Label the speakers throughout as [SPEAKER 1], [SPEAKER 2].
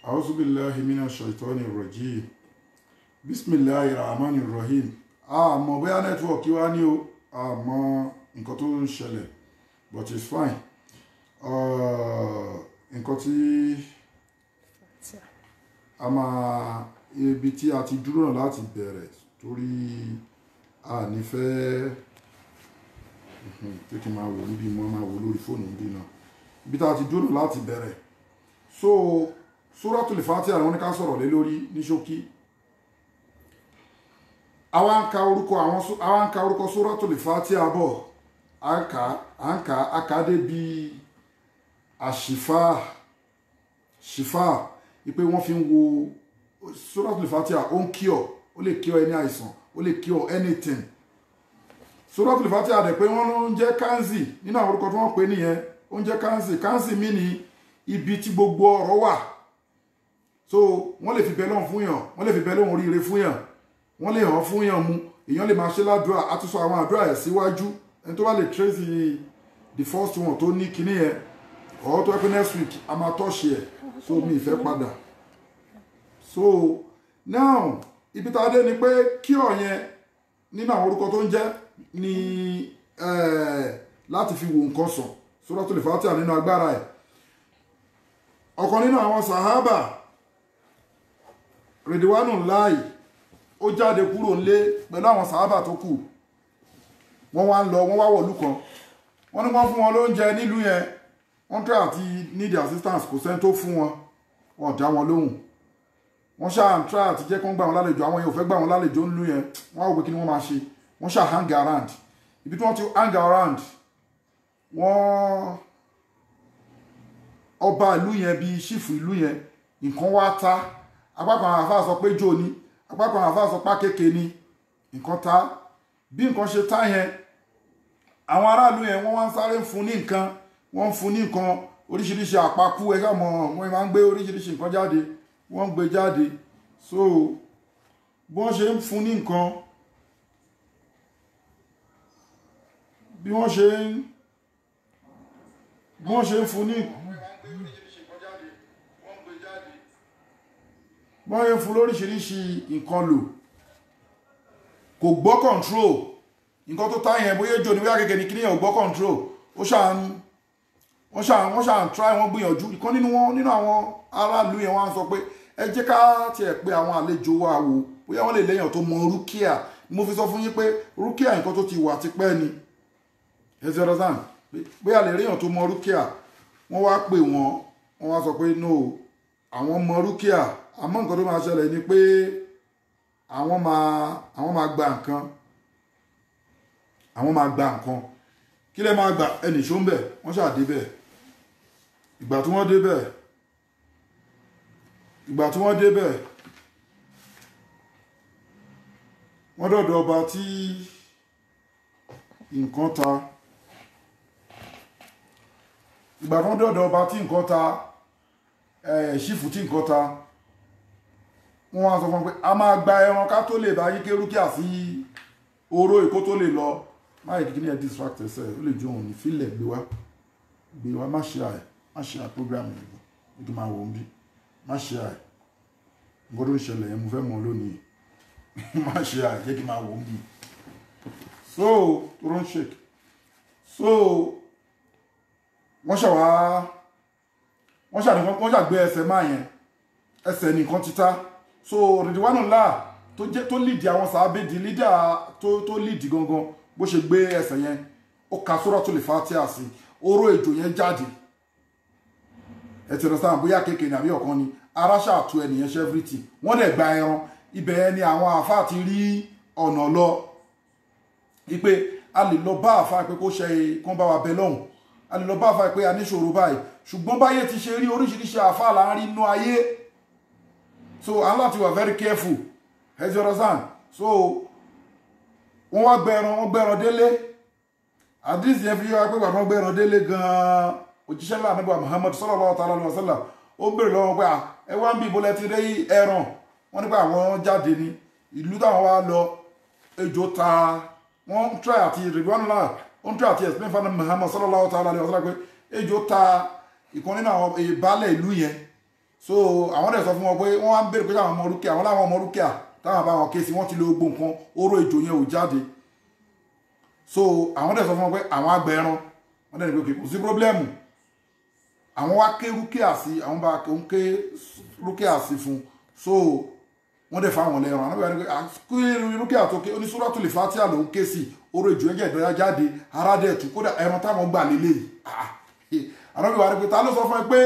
[SPEAKER 1] A'udhu billahi minash shaitani rajim. Bismillahir rahmanir rahim. Àmọ́ bóyá network wa ní o, àmọ́ nǹkan tó ń ṣẹlẹ̀, but it's fine. Nǹkan tí a máa ibi tí a ti dúró náà láti bẹ̀rẹ̀ torí a ní fẹ́ tí kí n máa wò níbi mo máa wò lórí fóònù níbí náà ibi tá a ti dúró láti bẹ̀rẹ̀. So Suratul Fatiha àwọn ní ká sọ̀rọ̀ lé lórí ní ṣókí. Àwa ń ka orúkọ àwọn àwa ń ka orúkọ Suratul Fatiha bọ̀, à ń kà á kà dé bí àṣìfà ṣìfà ipe wọ́n fi ń wo Suratul Fatiha. Ó ń cure, ó lè cure any àìsàn, ó lè cure anything. Suratul Fatiha dẹ̀ pé wọ́n ló ń jẹ́ kanzi nínú àwọn orúkọ tí wọ́n pè nìyẹn. Ó ń jẹ́ kanzi. Kanzi mi ni ibi tí gbogbo ọ̀rọ̀ wà. So wọ́n lè fi bẹ lọ́hùn fún yàn, wọ́n lè fi bẹ lọ́hùn oríire fún yàn, wọ́n lè hàn fún yàn mu, èèyàn lè máa ṣe ládùúrà. A ti sọ àwọn àdúrà ẹ̀ síwájú. Ẹni tó bá lè trace the first one tó ní kinní yẹn ọ̀ tó ẹ pé next week a máa tọ́ṣe ẹ̀. So mi ìfẹ́ padà. So now ibi tá a dé ni pé kí ọ̀ yẹn nínú àwọn orúkọ tó ń jẹ́ ni láti fi wo nǹkan sàn. Suratul Fatiha nínú agbára ẹ̀. Ọ̀kan nínú àwọn sàhábà Ridwanu Láì ó jáde kúrò nílé pẹ̀lú àwọn sàhábà tó kù. Wọ́n wá ń lọ, wọ́n wá wọ̀lú kan. Wọ́n ní wọ́n fún wọn lóúnjẹ nílùú yẹn. Wọ́n try àti need assistance, kò sẹ́ni tó fún wọn, wọ́n dá wọn lóhùn. Wọ́n ṣáà ń try àti jẹ́ kó ń gbà wọn lálejò. Àwọn yẹn ò fẹ́ gbà wọn lálejò ńlú yẹn. Wọ́n á wò pé kí ni wọ́n máa ṣe. Wọ́n ṣáà hang around. Ibi tí wọ́n ti hang around, wọ́n ọba ìlú yẹn bíi ṣífù ìlú yẹn nǹkan wá ta. Apá kan àwọn àfáà sọ pé jò ní, apá kan àwọn àfáà sọ pá kéke ni nǹkan ta. Bí nǹkan ṣe ta yẹn, àwọn aráàlú yẹn wọ́n wá ń sáré ń fún ní nǹkan, wọ́n ń fún ní nǹkan oríṣiríṣi àpakú. Ẹ ṣáà mọ̀, wọ́n máa ń gbé oríṣiríṣi nǹkan jáde, wọ́n ń gbé jáde. So bí wọ́n ṣe ń fún ní nǹkan, bí wọ́n ṣe ń fún ní wọ́n ṣe ń fún lóríṣiríṣi nǹkan lò, kò gbọ́ control. Nǹkan tó tá yẹn bóyá ejò ní bóyá kékeré ní kíní yẹn ò gbọ́ control. Ó ṣáà ń wọ́n ṣáà ń try, wọ́n gbìyànjú. Ìkan nínú wọn nínú àwọn aráàlú yẹn wọ́n á sọ pé ẹ jẹ́ ká tiẹ̀ pé àwọn àlejò wa wò bóyá wọ́n lè léèyàn tó mọ rúkìá. Mo fi sọ fún yín pé rúkìá nǹkan tó ti wà tipẹ́ ni. Ẹ ti understand? Bóyá lè léèyàn tó mọ rúkìá. Wọ́n wá pè wọ́n, wọ́n wá sọ pé no, àwọn mọ rúkìá, àmọ́ nǹkan tó máa ṣẹlẹ̀ ni pé àwọn máa gba nǹkan, àwọn máa gba nǹkan. Kí lẹ máa gbà? Ẹnì ṣó ń bẹ̀. Wọ́n ṣáà débẹ̀. Ìgbà tí wọ́n débẹ̀, wọ́n dọ̀dọ̀ ọba tí nǹkan ta. Ìgbà tí wọ́n dọ̀dọ̀ ọba tí nǹkan ta, ṣífù tí nǹkan ta, wọ́n wá sọ fún un pé a máa gba ẹran ká tó lè bá yín ké rúkìá sí oró èkó tó lè lọ. Má yẹ kíkí ní ẹ distract ẹsẹ, ó lè jó òun ní fílẹ̀ gbé wá má ṣe àì má ṣe àì program yìí ó tún máa wò ó bí má ṣe àì nǹkan tó ń ṣẹlẹ̀ yẹn mo fẹ́ mọ̀ lónìí. Má ṣe àì jẹ́ kí n máa wò ó bí. So tó ń shake. So wọ́n ṣàgbé ẹsẹ̀ máa yẹn, ẹsẹ̀ nìkan ti ta. So Ridwanu Láì tó lead àwọn sàábé di leader tó lead gangan, bó ṣe gbé ẹsẹ̀ yẹn ó ka Suratul Fatiha sí, oró ejò yẹn jáde. Ẹ ti understand? Bóyá kékeré ní àbí ọ̀kan ni ara ṣàtú ẹnìyẹn ṣe everything. Wọ́n dẹ̀ gba ẹran. Ibẹ̀ yẹn ni àwọn àáfàá ti rí ọ̀nà lọ wípé a lè lọ bá àáfàá pé kó ṣe kán bá wa bẹ lọ́hùn, a lè lọ bá àáfàá pé a níṣòro báyìí. Ṣùgbọ́n báyé ti ṣe rí, oríṣiríṣi àáfàá là ń rí inú ayé. So a láti wà very careful. Ẹ ti understand? So wọ́n wá gbẹran, wọ́n gbẹran délé. Àdìsí yẹn fi yọ pé wọ́n gbẹran délé gan-an. Òjíṣẹ́ ńlá Ànábì Muhammad sallallahu ta'ala alaihi wasallam ó béèrè lọ́wọ́ pé ẹ wá ń bí ibo lẹ ti rí ẹran. Wọ́n nípa àwọn jáde ní ìlú táwọn wá lọ, ejò ta. Wọ́n ń try àti Ridwanu Láì ó ń try àti explain fún Muhammad sallallahu ta'ala alaihi wasallam pé ejò ta ìkan nínú àwọn ìbálẹ̀ ìlú yẹn. So àwọn dẹ̀ sọ fún wọn pé wọ́n wá ń béèrè pé táwọn ọmọ rúkìá, àwọn láwọn ọmọ rúkìá táwọn bá wọn ké sí, wọ́n ti lo gbogbo nǹkan, oró ejò yẹn ò jáde. So àwọn dẹ̀ sọ fún wọn pé àwọn àgbẹ̀ ẹran, wọ́n dẹ̀ ní pé kò sí pírọ́blẹ́mù. Àwọn wá ké rúkìá sí, àwọn bá ń ké rúkìá sí fún. So wọ́n dẹ̀ fáwọn lẹ́ran. Àwọn bẹ̀rẹ̀ pé rúkìá tó ké, ó ní Suratul Fatiha ló ń ké sí, oró ejò yẹn jẹ́ jáde, ara dẹ̀ tú, kódà ẹran táwọn gbà lélẹ̀ yìí. Àwọn bẹ̀rẹ̀ pé ta ló sọ fún ẹ pé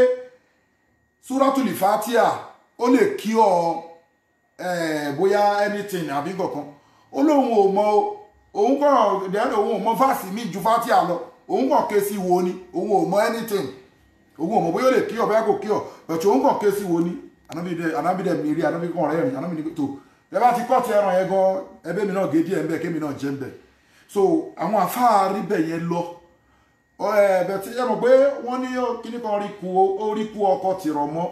[SPEAKER 1] Suratul Fatiha ó lè kí ọ bóyá anything àbí kankan? Ó lóun ò mọ, òun kàn òun ò mọ fásì mi ju Fatiha lọ, òun kàn ké sí wo ni, òun ò mọ anything, òun ò mọ bóyá ó lè kí ọ bóyá kò kí ọ, bẹ̀tù òun kàn ké sí wo ni. Anábìdẹ mi rí, anábì kan rẹ̀ rìn, anábì ní tó ẹ bá ti kọ́ ti ẹran yẹn gan, ẹbẹ́ mi náà gé díẹ̀ ńbẹ, kémi náà jẹ́ ńbẹ. So àwọn àfáà rí bẹ̀ yẹn lọ. Ẹ̀bẹ̀ tí ẹ mọ̀ pé wọ́n ní kíní kan rí ku, ó rí ku ọkọ̀ tìrọ̀ mọ́.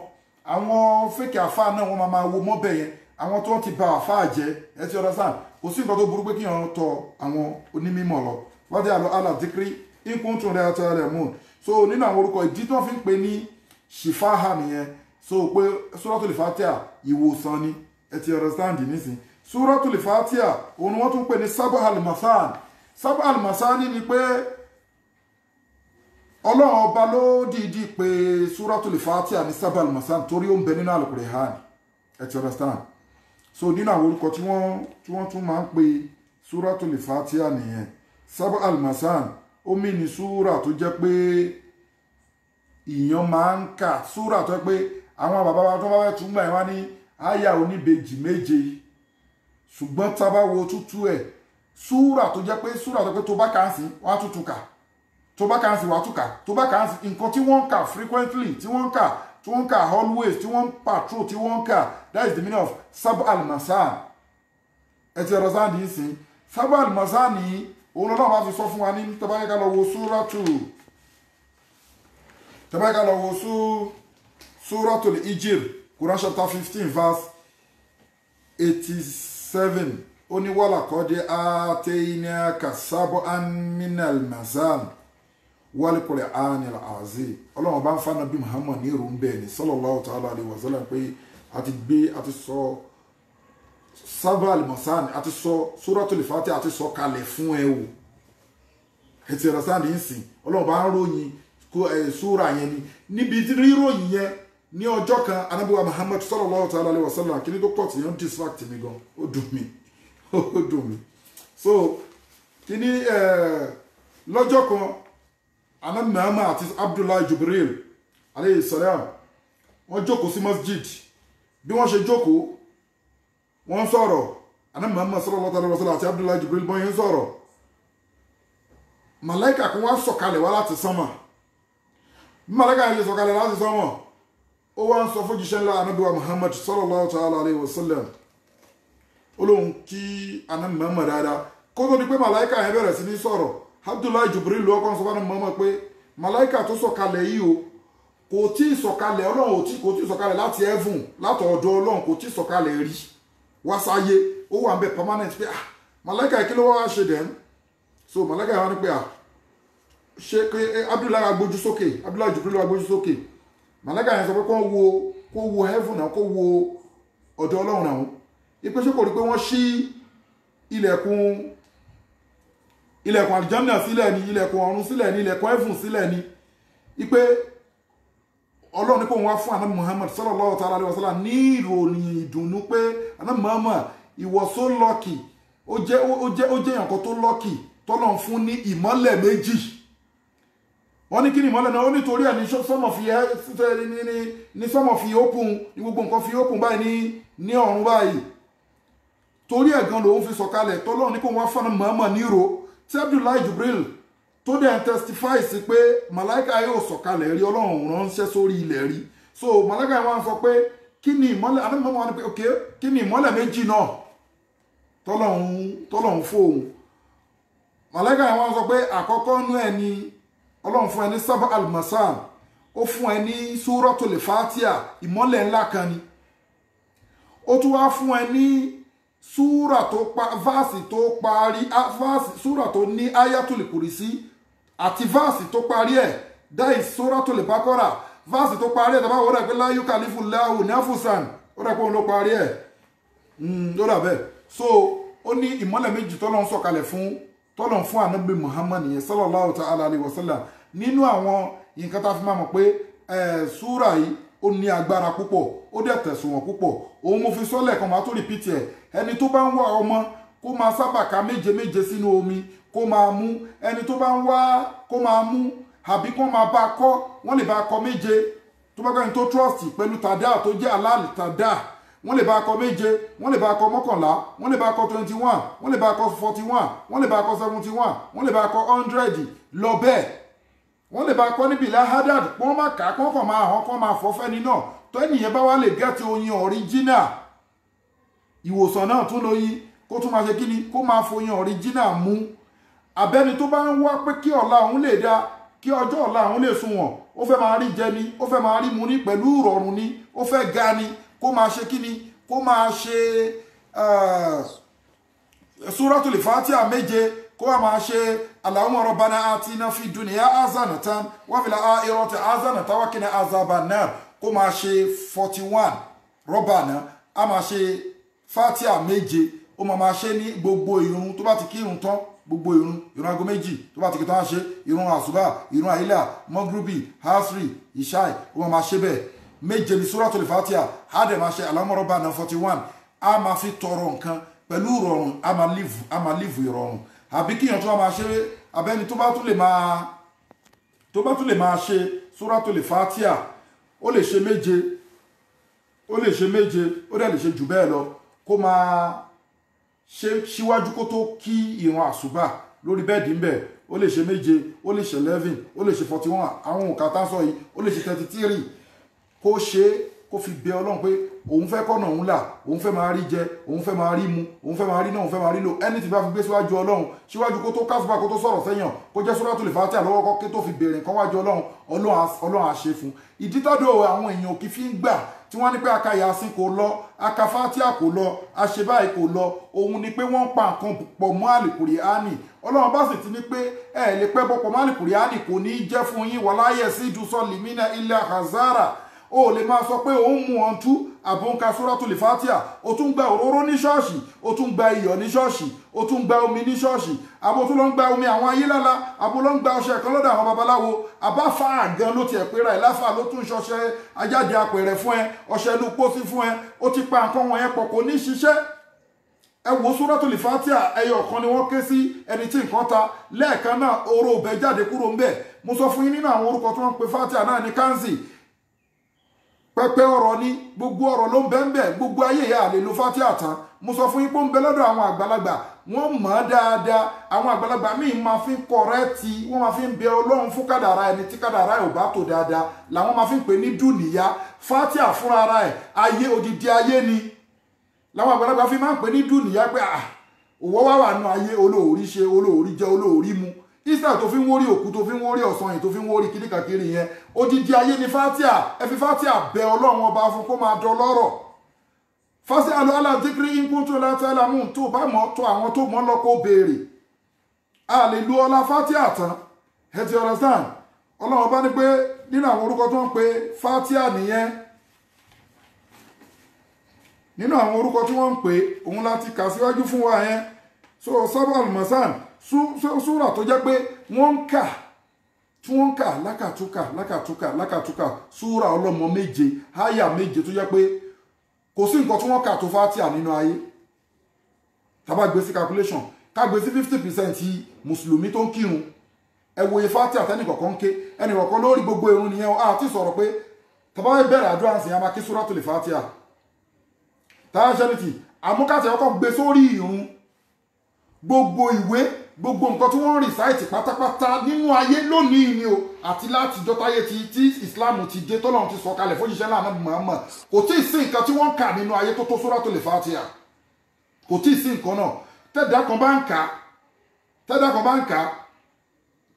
[SPEAKER 1] Àwọn fèkì àfáà náà wọ́n máa wo mọ́bẹ̀ yẹn, àwọn tó ti ba àfáà jẹ́, ẹ ti understand. Kò sí nǹkan tó burú pé kí wọ́n tọ àwọn onímọ̀ lọ. Wọ́n ti àlọ́ aládìkírí ikú tún rẹ̀ àti rẹ̀ mú. So nínú àwọn orúkọ ìdí tí wọ́n fi ń pè ní ṣìfáhà nìyẹn. So pé Suratul Fatiha ìwòsàn ni, ẹ ti understand nísìn. Suratul Fatiha òun wọ́n tún pè ní Sab'al Mathani. Sab'al Mathani ni pé Ọlọ́run ọba ló dìídì pé Suratul Fatiha ní Sab'al Mathani torí ó ń bẹ nínú Al-Qur'an, ẹ ti understand. So nínú àwọn orúkọ tí wọ́n tún máa ń pè Suratul Fatiha nìyẹn. Sab'al Mathani ó mì ní súrà tó jẹ́ pé ìyàn máa ń kà, súrà tó jẹ́ pé àwọn bàbá wa tó bá fẹ́ tún gbà yẹn wá ní àyà oníbejì méje, ṣùgbọ́n tá bá wo tútú ẹ̀, súrà tó jẹ́ pé súrà tó pé tó bá kà á sí wọ́n á tútù kà, tó bá kà á sí wọ́n á tún kà, tó bá kà á sí nǹkan tí wọ́n ń kà frequently, tí wọ́n ń kà, tí wọ́n ń kà always, tí wọ́n ń patrol, tí wọ́n ń kà, that is the meaning of Sab'al Mathani. Ẹ ti ọ̀rọ̀ sáà nìyí sí Sab'al Mathani, òun lọ́nà bá fi sọ fún wa ní tẹ́báyé lọ wo súrátù, tẹ́báyé lọ wo Suratul Hijr, Quran chapter 15 verse 87. Ó ní walaqad ataynaka sab'an minal mathani wal Qur'anil azim. Ọlọ́run bá ń fa Nábì Muhammad ní ìrù ń bẹ̀ ni sallallahu ta'ala alayhi wa sallam pé a ti gbé, a ti sọ Sab'al Mathani, a ti sọ Suratul Fatiha, a ti sọ kalẹ̀ fún ẹ o. Ẹ ti rẹ̀ sáà ní ìsìn, Ọlọ́run bá ń ròyìn súra yẹn ni. Níbi ríròyìn yẹn ní ọjọ́ kan, Ànábì wa Muhammad sallallahu ta'ala alayhi wa sallam, kí ni tó kọ̀ tí yẹn ń distract mi gan, ó dùn mí, ó dùn mí. So kí ni lọ́jọ́ kan, Ànábì Muhammad àti Abdullahi Jibril alayhi salam wọ́n jókòó sí masjid. Bí wọ́n ṣe jókòó, wọ́n sọ̀rọ̀. Ànábì Muhammad sallallahu alayhi wa sallam àti Abdullahi Jibril bọ́n yẹn sọ̀rọ̀. Màláíkà kan wá sọ̀kalẹ̀ wá láti sánmà. Bí màláíkà yẹn ṣe sọ̀kalẹ̀ láti sánmà, ó wá ń sọ fún jíṣẹ́ ńlá Ànábì wa Muhammad sallallahu ta'ala alayhi wa sallam. Ó lóun kí Ànábì Muhammad dáadáa. Kó tó di pé màláíkà yẹn bẹ̀rẹ̀ sí ní sọ̀rọ̀, Abdullahi Jibril ló kọ́ sọ fún Ànábì Muhammad pé màláíkà tó sọ̀kalẹ̀ yìí o, kò tí ì sọ̀kalẹ̀, Ọlọ́run kò tí ì sọ̀kalẹ̀ láti heaven, látọ̀dọ̀ Ọlọ́run kò tí ì sọ̀kalẹ̀ rí wá sáyé, ó wà ń bẹ permanent pé ah màláíkà kí ló wá ṣe dẹ̀. So màláíkà yẹn wá ní pé ah ṣe pé Abdullahi agbójú sókè, Abdullahi Jibril agbójú sókè. Màláíkà yẹn sọ pé kó wo heaven náà, kó wo ọ̀dọ̀ Ọlọ́run náà. Ipe ṣé kò rí pé wọ́n ṣí ilẹ̀kùn àlùjánnà sílẹ̀ ni, ilẹ̀kùn ọ̀run sílẹ̀ ni, ilẹ̀kùn heaven sílẹ̀ ni. Ipe Ọlọ́run ní kó wọ́n wá fún Ànábì Muhammad sallallahu ta'ala alayhi wa sallam ní ìròyìn ìdùnnú pé Ànábì Muhammad ìwọ so lucky, ó jẹ́ èèyàn kan tó lucky tọ́lọ́run fún ní ìmọ́lẹ̀ méjì. Wọ́n ní kí ni ìmọ́lẹ̀ náà? Ó nítorí ẹ̀ ní sọ́mọ̀ fi ní sọ́mọ̀ fi open, ní gbogbo nǹkan fi open báyìí ní ọ̀run báyìí. Torí ẹ̀ gan lòun fi sọ̀kalẹ̀ tọ́lọ́run ní kó wọ́n fún Muhammad níro. Tí Abdullahi Jibril tó dẹ̀ ń testify sí pé màláíkà yóò sọ̀kalẹ̀ rí, Ọlọ́run ránṣẹ́ sórí ilẹ̀ rí. So màláíkà yẹn wá ń sọ pé kí ni ìmọ́lẹ̀, Ànábì Muhammad wá ní pé ok, kí ni ìmọ́lẹ̀ méjì náà tọ́lọ́run fóun. Màláíkà yẹn wá ń sọ pé àkọ́kọ́ nú ẹ̀ ni Ọlọ́run fún ẹ ní Sab'al Mathani, ó fún ẹ ní Suratul Fatiha, ìmọ́lẹ̀ ńlá kan ni. Ó tún wá fún ẹ ní súrà tó pa fáàsì tó parí, súrà tó ní Ayatul Kursi àti fáàsì tó parí ẹ̀, that is Suratul Baqara. Verse tó parí ẹ̀ tàbá wọ́n rẹ̀ pé la yukalifullahu nafsan, ó rẹ̀ pé òun ló parí ẹ̀, ó rà bẹ́ẹ̀. So ó ní ìmọ́lẹ̀ méjì tọ́lọ́run sọ̀kalẹ̀ fún, tọ́lọ́run fún ànábì Muhammad yẹn sallallahu ta'ala alayhi wa sallam. Nínú àwọn nǹkan tá a fi máa mọ̀ pé súrà yìí ó ní agbára púpọ̀, ó dẹ̀ tẹ̀sùnwọ̀n púpọ̀, òun mo fi sọ́lẹ̀ kan máa tó rìpítì ẹ̀. Ẹni tó bá ń wá ọmọ kó máa sábà ka méje méje sínú omi kó máa mú, ẹni tó bá ń wá kó máa mú, àbí kó máa bá kọ́, wọ́n lè bá kọ méje tó bá gbẹ́ni tó trust pẹ̀lú tàdá tó jẹ́ aláàlì tàdá, wọ́n lè bá kọ méje, wọ́n lè bá kọ 11, wọ́n lè bá kọ 21, wọ́n lè bá kọ 41, wọ́n lè bá kọ 71, wọ́n lè bá kọ 100 lọ bẹ́ẹ̀. Wọ́n lè bá kọ́ níbi ilá hadad, wọ́n má kà á kọ́ kàn máa hàn kọ́ máa fọ́fẹ́ ni náà. Tó ẹnìyẹn bá wá lè gẹ́tì oyin ọ̀ríjínà, ìwòsàn náà tún lóyin, kó tún máa ṣe kí ni, kó máa foyin ọ̀ríjínà mú. Abẹ́ni tó bá ń wá pé kí ọ̀la òun lè dáa, kí ọjọ́ ọ̀la òun lè sunwọ̀n, ó fẹ́ máa rí jẹ ni, ó fẹ́ máa rí mu ní pẹ̀lú ìrọ̀rùn ni, ó fẹ́ ga ni, kó máa ṣe kí ni, kó máa ṣe Suratul Fatiha méje, kó wá máa ṣe Allahumma rabbana atina fid dunya hasanatan wa fil akhirati hasanatan wa qina azaban nar, kó máa ṣe 41 rọ́bànà, a máa ṣe Fatiha méje, ó máa ṣe ní gbogbo ìrun tó bá ti kírun tán, gbogbo ìrun, ìrun aago méjì tó bá ti kí tán á ṣe, ìrun àsùbá, ìrun àyílà, mọ́gúrúbì, hasri, ìṣáì, ó máa ṣe bẹ́ẹ̀. Méje ní Suratul Fatiha, á dẹ̀ máa ṣe Allahumma rabbana 41, a máa fi tọrọ nǹkan pẹ̀lú ìrọ̀rùn, a máa lífù ìrọ̀rùn. Àbí kíyàn tó máa ṣe, abẹ́ni tó bá tún lè máa ṣe Suratul Fatiha, ó lè ṣe méje, ó lè ṣe méje, ó dẹ̀ lè ṣe jù bẹ́ẹ̀ lọ, kó máa ṣe síwájú kó tó kí ìrun àsùbà lórí bẹ́ẹ̀dì ń bẹ̀, ó lè ṣe méje, ó lè ṣe 11, ó lè ṣe 41, àwọn òǹkà tá ń sọ yìí, ó lè ṣe 33, kó ṣe kó fi bẹ Ọlọ́run pé òun fẹ́ kọ́nà òun là, òun fẹ́ máa rí jẹ, òun fẹ́ máa rí mu, òun fẹ́ máa rí náà, òun fẹ́ máa rí lò. Ẹni tí bá fi gbé síwájú Ọlọ́run, síwájú kó tó kásùbà kó tó sọ̀rọ̀ sẹ́yàn, kó jẹ́ Suratul Fatiha lọ́wọ́ kọ́ kí tó fi béèrè nǹkan wájú Ọlọ́run, Ọlọ́run á ṣe fún. Ìdí tọ́dọ̀ àwọn èèyàn kì í fi ń gbà tí wọ́n ní pé aka Yasin kò lọ, aka Fatiha kò lọ, àṣebáyé kò lọ, òun ni pé wọ́n pa nǹkan pọ̀ mọ́ Àlùkùránì. Ọlọ́run bá sì ti ní pé ẹ lè pẹ́ bọ́ pọ̀ mọ́ Àlùkùránì, kò ní í jẹ́ fún yín, wala yasidu salimina illa khazara. O lè máa sọ pé òun mú ọ̀n tú àbóǹka Suratul Fatiha, o tún gba òróró ní ṣọ́ọ̀ṣì, o tún gba iyọ̀ ní ṣọ́ọ̀ṣì, o tún gba omi ní ṣọ́ọ̀ṣì, àbò tún lọ ń gba omi àwọn ayélála, àbò lọ ń gba ọṣẹ kan lọ́dọ̀ àwọn babaláwo, àbáfà gan ló tiẹ̀ pera ẹ̀ láfà ló tún ṣọṣẹ ajáde apẹ̀rẹ̀ fún ẹ, ọṣẹ inú pósí fún ẹ, ó ti pa nǹkan wọ̀nyẹn pọ̀ kò ní ṣiṣẹ́. Ẹ wo Suratul Fatiha ẹyọ kan ni wọ́n ké sí ẹni tí nǹkan ta lẹ́ẹ̀kan náà, oró ọbẹ̀ jáde kúrò ń bẹ̀. Mo sọ fún yín nínú àwọn orúkọ tí wọ́n ń pe Fatiha náà ní Kanzi, pẹpẹ ọ̀rọ̀ ni, gbogbo ọ̀rọ̀ ló ń bẹ ń bẹ, gbogbo ayé ìyá àlè ló Fatiha tán. Mo sọ fún yín pé ó ń bẹ lọ́dọ̀ àwọn àgbàlagbà, wọ́n mọ̀ ọ́ dáadáa. Àwọn àgbàlagbà míì máa fi ń kọrẹ́ẹ̀tì, wọ́n máa fi ń bẹ Ọlọ́run fún kádàrá ẹni tí kádàrá ẹ̀ ò bá tò dáadáa, làwọn máa fi ń pè ní dùnìyá. Fatiha fúnra ara ẹ̀ ayé, odidi ayé ni làwọn àgbàlagbà fi máa ń pè ní dùnìyá, pé òwò wá wà nù ayé, olóòrí ṣe, olóòrí jẹ, olóòrí mu. Israel tó fi ń wórí òkú, tó fi ń wórí ọ̀sán yìí, tó fi ń wórí kíríkàkiri yẹn, odidi ayé ni Fatiha. Ẹ fi Fatiha bẹ Ọlọ́run ọba fún kó máa dọlọ́rọ̀. Fásitì aládìkírí nkúntún látàlámù, tó bá mọ̀ tó àwọn tó mọ̀ lọ kó béèrè. A lè lu ọlá Fatiha tán, ẹ ti understand. Ọlọ́run ọba ní pé nínú àwọn orúkọ tó ń pe Fatiha nìyẹn, nínú àwọn orúkọ tí wọ́n ń pè òun láti kà síwájú fún wa yẹn. So sábà almasan súrà tó jẹ́ pé wọ́n ń kà, tí wọ́n ń kà lákàtúkà lákàtúkà lákàtúkà, súrà ọlọ́mọ méje, háyà méje, tó jẹ́ pé kò sí nǹkan tí wọ́n kà tó Fatiha nínú ayé. Tá bá gbé sí calculation, ká gbé sí 50% mùsùlùmí tó ń kírun, ẹ wòye Fatiha tẹ́nìkọ̀ọ̀kan ń ké, ẹnìkọ̀ọ̀kan lórí gbogbo irun nìyẹn. A ti sọ̀rọ̀ pé tá bá bẹ̀rẹ̀ àdúrà sí, a máa kí Suratul Fatiha táṣẹ́nìtì, àmúkàtì ọkọ̀ gbé sórí irun, gbogbo ìwé, gbogbo nǹkan tí wọ́n ń rìsáìtì pátápátá nínú ayé lónìí ni o, àti látijọ́ táyé tí Islam ti dé, tọ́lọ́run ti sọ̀kalẹ̀ fójíṣẹ́ náà Muhammad, kò tí ì sí nǹkan tí wọ́n ń kà nínú ayé tó tó Suratul Fatiha, kò tí ì sí nǹkan náà. Tẹ́dá kan bá ń kà, tẹ́dá kan bá ń kà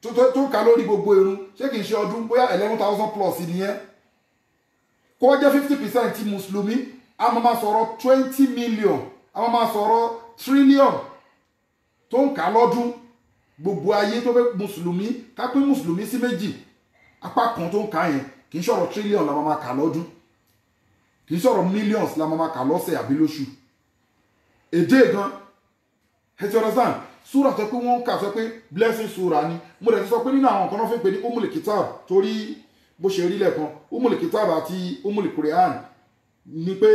[SPEAKER 1] tó ń kà lórí gbogbo irun, ṣé kìí ṣe ọdún bóyá 11,000 plus nìyẹn, kó jẹ́ 50% ti mùsùlùmí, a máa sọ̀rọ̀ 20 million, a máa sọ̀rọ̀ trillion tó ń kà lọ́dún. Gbogbo ayé tó fẹ́ mùsùlùmí, ká pín mùsùlùmí sí méjì, apá kan tó ń kà yẹn Kì í ṣọ̀rọ̀ trillion la máa kà lọ́dún, kì í ṣọ̀rọ̀ millions la máa kà lọ́sẹ̀ àbí lóṣù. Èdè gan, ẹ ti understand? Súra sọ pé wọ́n ń kà sọ pé blessing súra ni. Mo dẹ̀ ti sọ pé nínú àwọn nǹkan náà fi ń pè ní Umul Kitab, torí bó ṣe rí lẹ́ẹ̀kan, Umul Kitab àti Umul Quran ni pé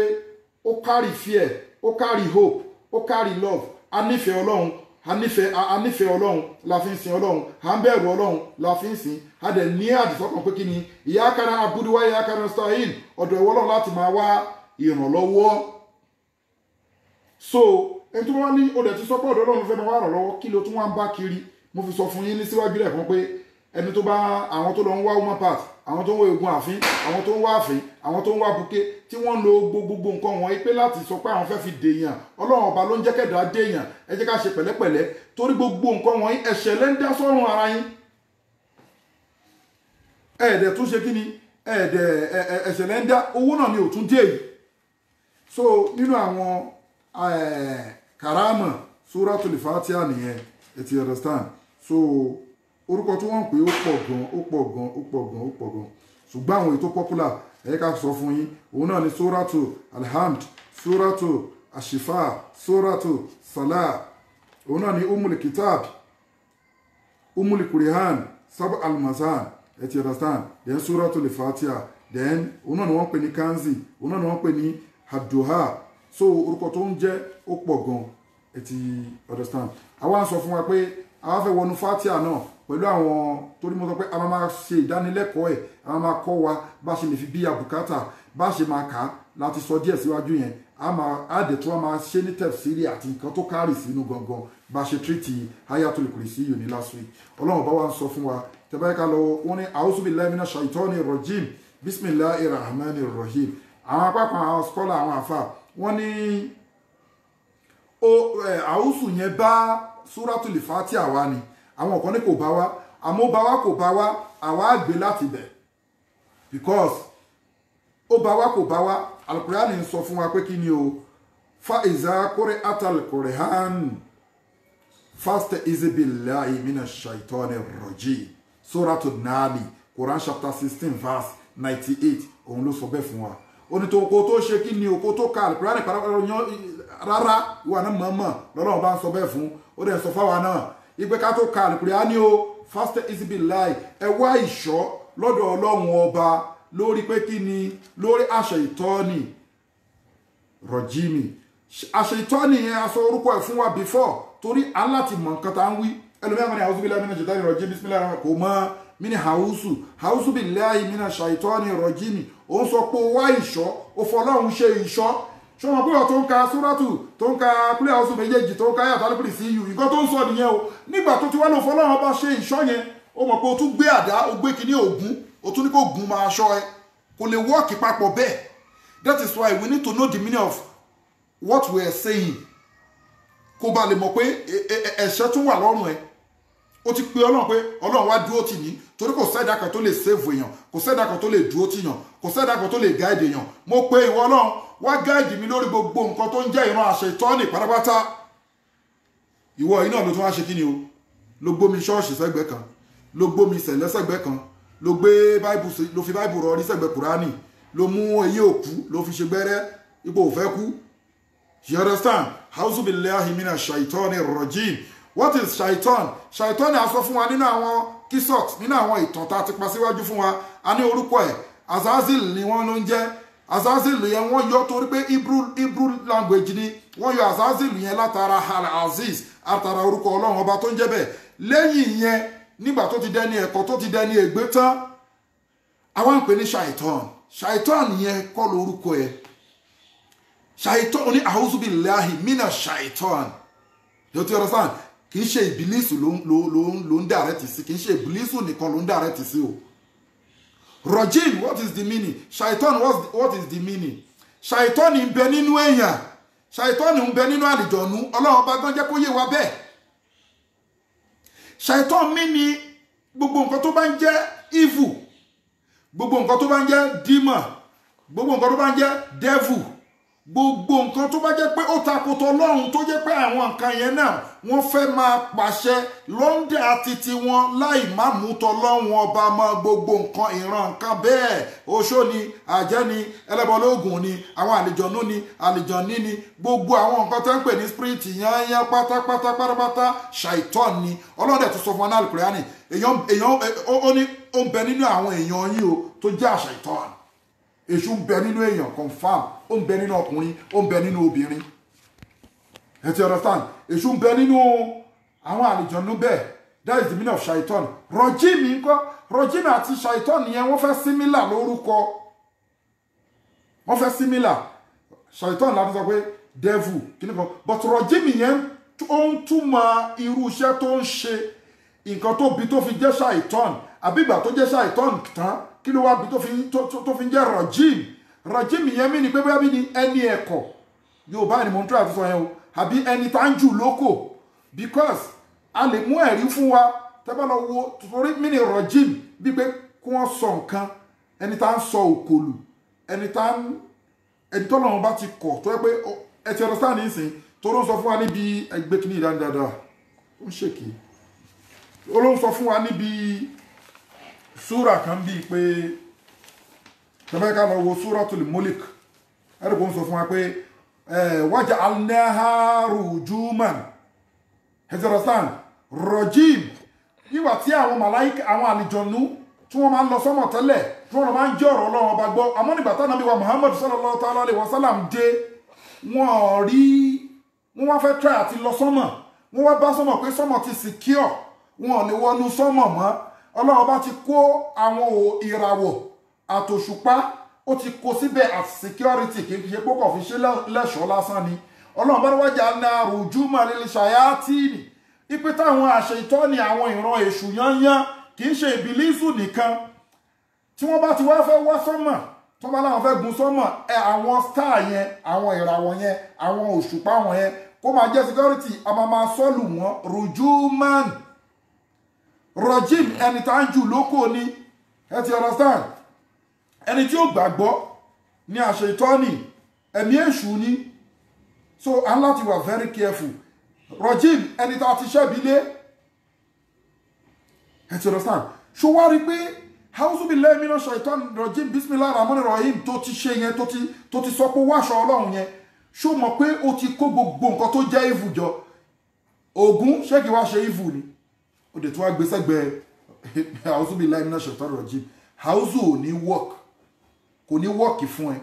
[SPEAKER 1] ó carry fear, ó carry hope, ó carry love. A nífẹ̀ẹ́ Ọlọ́run, a nífẹ̀ẹ́ Ọlọ́run la fi ń sin Ọlọ́run, à ń bẹ̀rù Ọlọ́run la fi ń sin. A dẹ̀ ní àdìsọ́kàn pé kí ni iyyaka na'budu wa iyyaka nasta'in, ọ̀dọ̀ ìwọ Ọlọ́run láti máa wá ìrànlọ́wọ́. So ẹni tó wá ní o dẹ̀ ti sọ pé ọ̀dọ̀ Ọlọ́run fẹ́ máa wá ìrànlọ́wọ́, kí ló tún wá ń bá kiri? Mo fi sọ fún yín ní síwájú lẹ́ẹ̀kan pé ẹni tó bá àwọn tó lọ ń wá human part, àwọn tó ń wá egun àfín, àwọn tó ń wá àfín, àwọn tó ń wá buké, tí wọ́n lo gbogbo nǹkan wọ̀nyí pé láti sọ pé àwọn fẹ́ fi dèèyàn. Ọlọ́run ọba ló ń jẹ́ kẹ́dàá dèèyàn. Ẹ jẹ́ ká ṣe pẹ̀lẹ́pẹ̀lẹ́, torí gbogbo nǹkan wọ̀nyí ẹ̀ṣẹ̀ lẹ́ ń dá sọ́run ara yín. Ẹ̀ẹ́dẹ̀ tún ṣe kí ni, ẹ̀ẹ́dẹ̀ ẹ̀ṣẹ̀ lẹ́ ń dá, owó náà ni ò tún dé yìí. So nínú àwọn karama Suratul Fatiha nìyẹn, ẹ ti understand? So orúkọ tí wọ́n ń pè ó pọ̀ gan, ó pọ̀ gan, ó pọ̀ gan, ó pọ̀ gan. Ṣùgbọ́n àwọn ètò popular ẹ ká sọ fún yín, òun náà ni Suratu Alhamd, Suratu Ashifa, Suratu Salah, òun náà ni Umul Kitab, Umul Quran, Sab Almazan, ẹ ti understand? Then Suratul Fatiha, then òun náà ni wọ́n ń pè ní Kanzi, òun náà ni wọ́n ń pè ní Haduha. So orúkọ tó ń jẹ́ ó pọ̀ gan, ẹ ti understand? Àwa ń sọ fún wa pé àwa fẹ́ wọnú Fatiha náà pẹ̀lú àwọn, torí mo sọ pé a máa ṣe ìdánilẹ́kọ̀ọ́ ẹ̀, a máa kọ́ wa bá ṣe lè fi bí àbùkátà, bá ṣe máa kà á láti sọ díẹ̀ síwájú yẹn. A máa dẹ̀ tún a máa ṣe ní tẹ̀fsíìrì àti nǹkan tó kárì sínú gangan bá ṣe tírìtì Ayatul Kursi yìí ní last week. Ọlọ́run bá wa ń sọ fún wa tẹ́bá ká lọ, wọ́n ní a'udhu billahi minash shaitani rajim, bismillahir rahmanir rahim. Àwọn apá kan àwọn scholar, àwọn àfà, wọ́n ní àwùsù yẹn bá Suratul Fatiha wá ni, àwọn kan ní kò bá wá, àmọ́ bá wá kò bá wá, àwa á gbé láti bẹ̀, because ó bá wá kò bá wá. Al-Qur'ani ń sọ fún wa pé kí ni o, fa iza quri'atal Qur'an fasta'iz billahi minash shaitani rrajim, Suratul Nahl, Quran chapter 16 verse 98, òun ló sọ bẹ́ẹ̀ fún wa. Ó ní tó kó tó ṣe kí ni o, kó tó ka Al-Qur'ani rárá, ìwà náà mọ̀ọ́mọ̀ lọ́lọ́run bá ń sọ bẹ́ẹ̀ fún. Ó dẹ̀ sọ fáwa náà ìpè ká tó ka Al-Qur'ani o, fasta'iz billahi, ẹ wá ìṣọ́ lọ́dọ̀ Ọlọ́run ọba lórí pé kí ni, lórí àṣẹ ìtọ́ni rọ̀jímì. Àṣẹ ìtọ́ni yẹn a sọ orúkọ ẹ̀ fún wa before, torí aláti mọ̀ nǹkan tá ń wí. Ẹlòmíràn ní a'udhu billahi minash shaitani rọ̀jímì, bismillahir kò mọ́ mí ní hausu, hausu billahi minash shaitani rọ̀jímì. Ó ń sọ pé ó wá ìṣọ́, ó fọlọ́run ṣe ìṣọ́. Ṣé wọn pé ọ̀ tó ń ka súrátù, tó ń ka kúlẹ̀ ọ̀sùn méjèèjì, tó ń ka Ayatul Kursi yìí, nǹkan tó ń sọ nìyẹn o. Nígbà tó ti wá lò fọlọ́run ọba ṣe ìṣọ́ yẹn, ó mọ̀ pé o tún gbé àdá, o gbé kinní ògún, o tún ní kó gun máa ṣọ́ ẹ, kò lè wọ́ọ̀kì papọ̀ bẹ́ẹ̀. That is why we need to know the meaning of what we are saying, kó ba lè mọ̀ pé ẹ̀ṣẹ̀ tún wà lọ́rùn ẹ. Ó ti pe Ọlọ́run pé Ọlọ́run wá dúró tì ní, torí kò sẹ́dá kan tó lè save èèyàn, kò sẹ́dá kan tó lè dúró tì yàn, kò sẹ́dá kan tó lè guide èèyàn. Mo pe ìwọ Ọlọ́run wá guide mi lórí gbogbo nǹkan tó ń jẹ́ ìran àṣẹ ìtọ́ni pátápátá. Ìwọ yìí náà ló tún wá ṣe kí ni o, ló gbómi ṣọ́ọ̀ṣì sẹ́gbẹ́ kan, ló gbómi sẹ̀lẹ́ sẹ́gbẹ́ kan, ló gbé báìbù, ló fi báìbù rọrí sẹ́gbẹ́ kùránì, ló mú eyín òkú ló fi ṣe gbẹ́rẹ́ ipò òfẹ́ kú. You understand? A'udhu billahi minash shaitani rrajim. What is shaitan? Shaitan a sọ fún wa nínú àwọn kisot, nínú àwọn ìtàn tá a ti pa síwájú fún wa. A ní orúkọ ẹ̀ Azazil ni wọ́n ló ń jẹ́. Azazil yẹn wọ́n yọ torí pé Hebrew language ni wọ́n yọ Azazil yẹn látara Al-Aziz, látara orúkọ Ọlọ́run ọba tó ń jẹ́ bẹ́ẹ̀. Lẹ́yìn yẹn, nígbà tó ti dẹni ẹ̀kọ́, tó ti dẹni ègbé tán, àwọn ń pè ní shaitan. Shaitan yẹn kọ́ lórúkọ ẹ̀. Shaitan ní a'udhu billahi mina shaitan. You understand? Kì í ṣe ìbílísù ló ń dàrẹ́tì sí, kì í ṣe ìbílísù nìkan ló ń dàrẹ́tì sí o. Rajim, what is the meaning? Shaitan, what is the meaning? Shaitan ń bẹ nínú èèyàn, shaitan ń bẹ nínú àlìjọ̀nú. Ọlọ́run bá gán jẹ́ kó yé wa bẹ́ẹ̀. Shaitan mi ni gbogbo nǹkan tó bá ń jẹ́ evil, gbogbo nǹkan tó bá ń jẹ́ demon, gbogbo nǹkan tó bá ń jẹ́ devil, Gbogbo nǹkan tó bá jẹ́ pé ó takòtò Ọlọ́run, tó jẹ́ pé àwọn nǹkan yẹn náà wọ́n fẹ́ máa pàṣẹ lọ́ndà títí wọn láì má mú tọlọ́run ọba mọ́, gbogbo nǹkan ìran nǹkan bẹ́ẹ̀, oṣó ni, àjẹ́ ni, ẹlẹ́bọlóògùn ni, àwọn àlìjọ̀nú ni, àlìjọ̀ní ni, gbogbo àwọn nǹkan tó ń pè ní spirit yányán pátápátá pátápátá ṣàìtọ́n ni. Ọlọ́run dẹ̀ tún sọ fún wa ní Al-Qur'ani, èèyàn ó ní ó ń bẹ nínú àwọn èèyàn yín o tó jẹ́ àṣàìtọ́n. Èṣù ń bẹ nínú èèyàn, confam, ó ń bẹ nínú ọkùnrin, ó ń bẹ nínú obìnrin. Ẹ ti understand? Èṣù ń bẹ nínú àwọn àlìjọ̀nú bẹ́ẹ̀. That is the meaning of shaitan. Rọ̀jímì ńkọ́? Rọ̀jímì àti shaitan yẹn wọ́n fẹ́ similar lórúkọ. Wọ́n fẹ́ similar. Shaitan láti sọ pé devil kíní kan, but rọ̀jímì yẹn ó ń túmọ̀ irú iṣẹ́ tó ń ṣe, nǹkan tó bí tó fi jẹ́ shaitan, àbí ìgbà tó jẹ́ shaitan tán, kí ló wá bí tó fi ń jẹ́ rọ̀jìm? Rọ̀jìm yẹn mí ni pé bóyá bí ni ẹni ẹ̀kọ́, Yorùbá ni mo ń try àti sọ yẹn o, àbí ẹni tá ń jù lóko, because a lè mú ẹ̀rí fún wa tẹ́ bá lọ wo torí mí ni rọ̀jìm bí pé kí wọ́n sọ nǹkan, ẹni tá ń sọ òkòlù, ẹni tá ń ẹni tọ́lọ́run bá ti kọ̀ tó yẹ pé ẹ ti understand nísìn tó ló ń sọ fún wa níbi ẹgbẹ́ kìíní ìdánidàdà ó ń ṣèké, ó ló ń sọ fún wa níbi súrà kan bíi pé tẹ́fẹ́ ká lọ wo Súratul Mulk, ẹ̀rọ kò ń sọ fún wa pé waja'alnaha rujuman, ẹ ti understand? Rọ̀jìm nígbà tí àwọn màláíkà, àwọn àlìjọ̀nú tí wọ́n máa ń lọ sọ́mọ̀ tẹ́lẹ̀, tí wọ́n máa ń jẹ́ ọ̀rọ̀ Ọlọ́run ọba gbọ́, àmọ́ nígbà táwọn Ànábì wa Muhammad sallallahu ta'ala alayhi wa sallam dé, wọ́n rí wọ́n wá fẹ́ try àti lọ sọ́mọ̀, wọ́n wá bá sọ́mọ̀ pé sọ́mọ̀ ti secure, wọn ò lè wọnú sọ́mọ̀ mọ́. Ọlọ́run ọba ti kó àwọn ìràwọ̀ àtòṣùpá, ó ti kó síbẹ̀ as security, kì í ṣe pé kò fi ṣe lẹ́ṣọ̀ọ́ lásán ni. Ọlọ́run bá wájà náà rujuma lil shayatini, ipe táwọn àṣẹ ìtọ́ni àwọn ìran èṣù yányán, kì í ṣe ìbílísù nìkan, tí wọ́n bá ti wá fẹ́ wá sọ́mọ̀, tó bá láwọn fẹ́ gun sọ́mọ̀, ẹ àwọn star yẹn, àwọn ìràwọ̀ yẹn, àwọn òṣùpá wọn yẹn, kó máa jẹ́ security, a máa máa sọ́lù wọn rujuman. Rọ̀jìm ẹni tá ń jù lóko ni, ẹ ti understand? Ẹni tí ó gbàgbọ́ ní àṣẹ ìtọ́ni, ẹ̀mí èṣù ni. So a ń láti wà very careful. Rọ̀jìm ẹni tá a ti ṣẹ́bi lé, ẹ ti understand? Ṣó wá rí pé hausu billahi minash shaitan rọ̀jìm bismillahir rahmanir rahim tó ti ṣe yẹn, tó ti sọ pé wáṣọ Ọlọ́run yẹn, ṣó mọ̀ pé ó ti kó gbogbo nǹkan tó jẹ́ evil jọ? Ògún ṣé kí wá ṣe evil ni? Ó dẹ̀ tún wá gbé sẹ́gbẹ̀ẹ́ hausu billahi minash shaitan rọ̀jìm. Hausu ò ní work, kò ní work fún ẹ,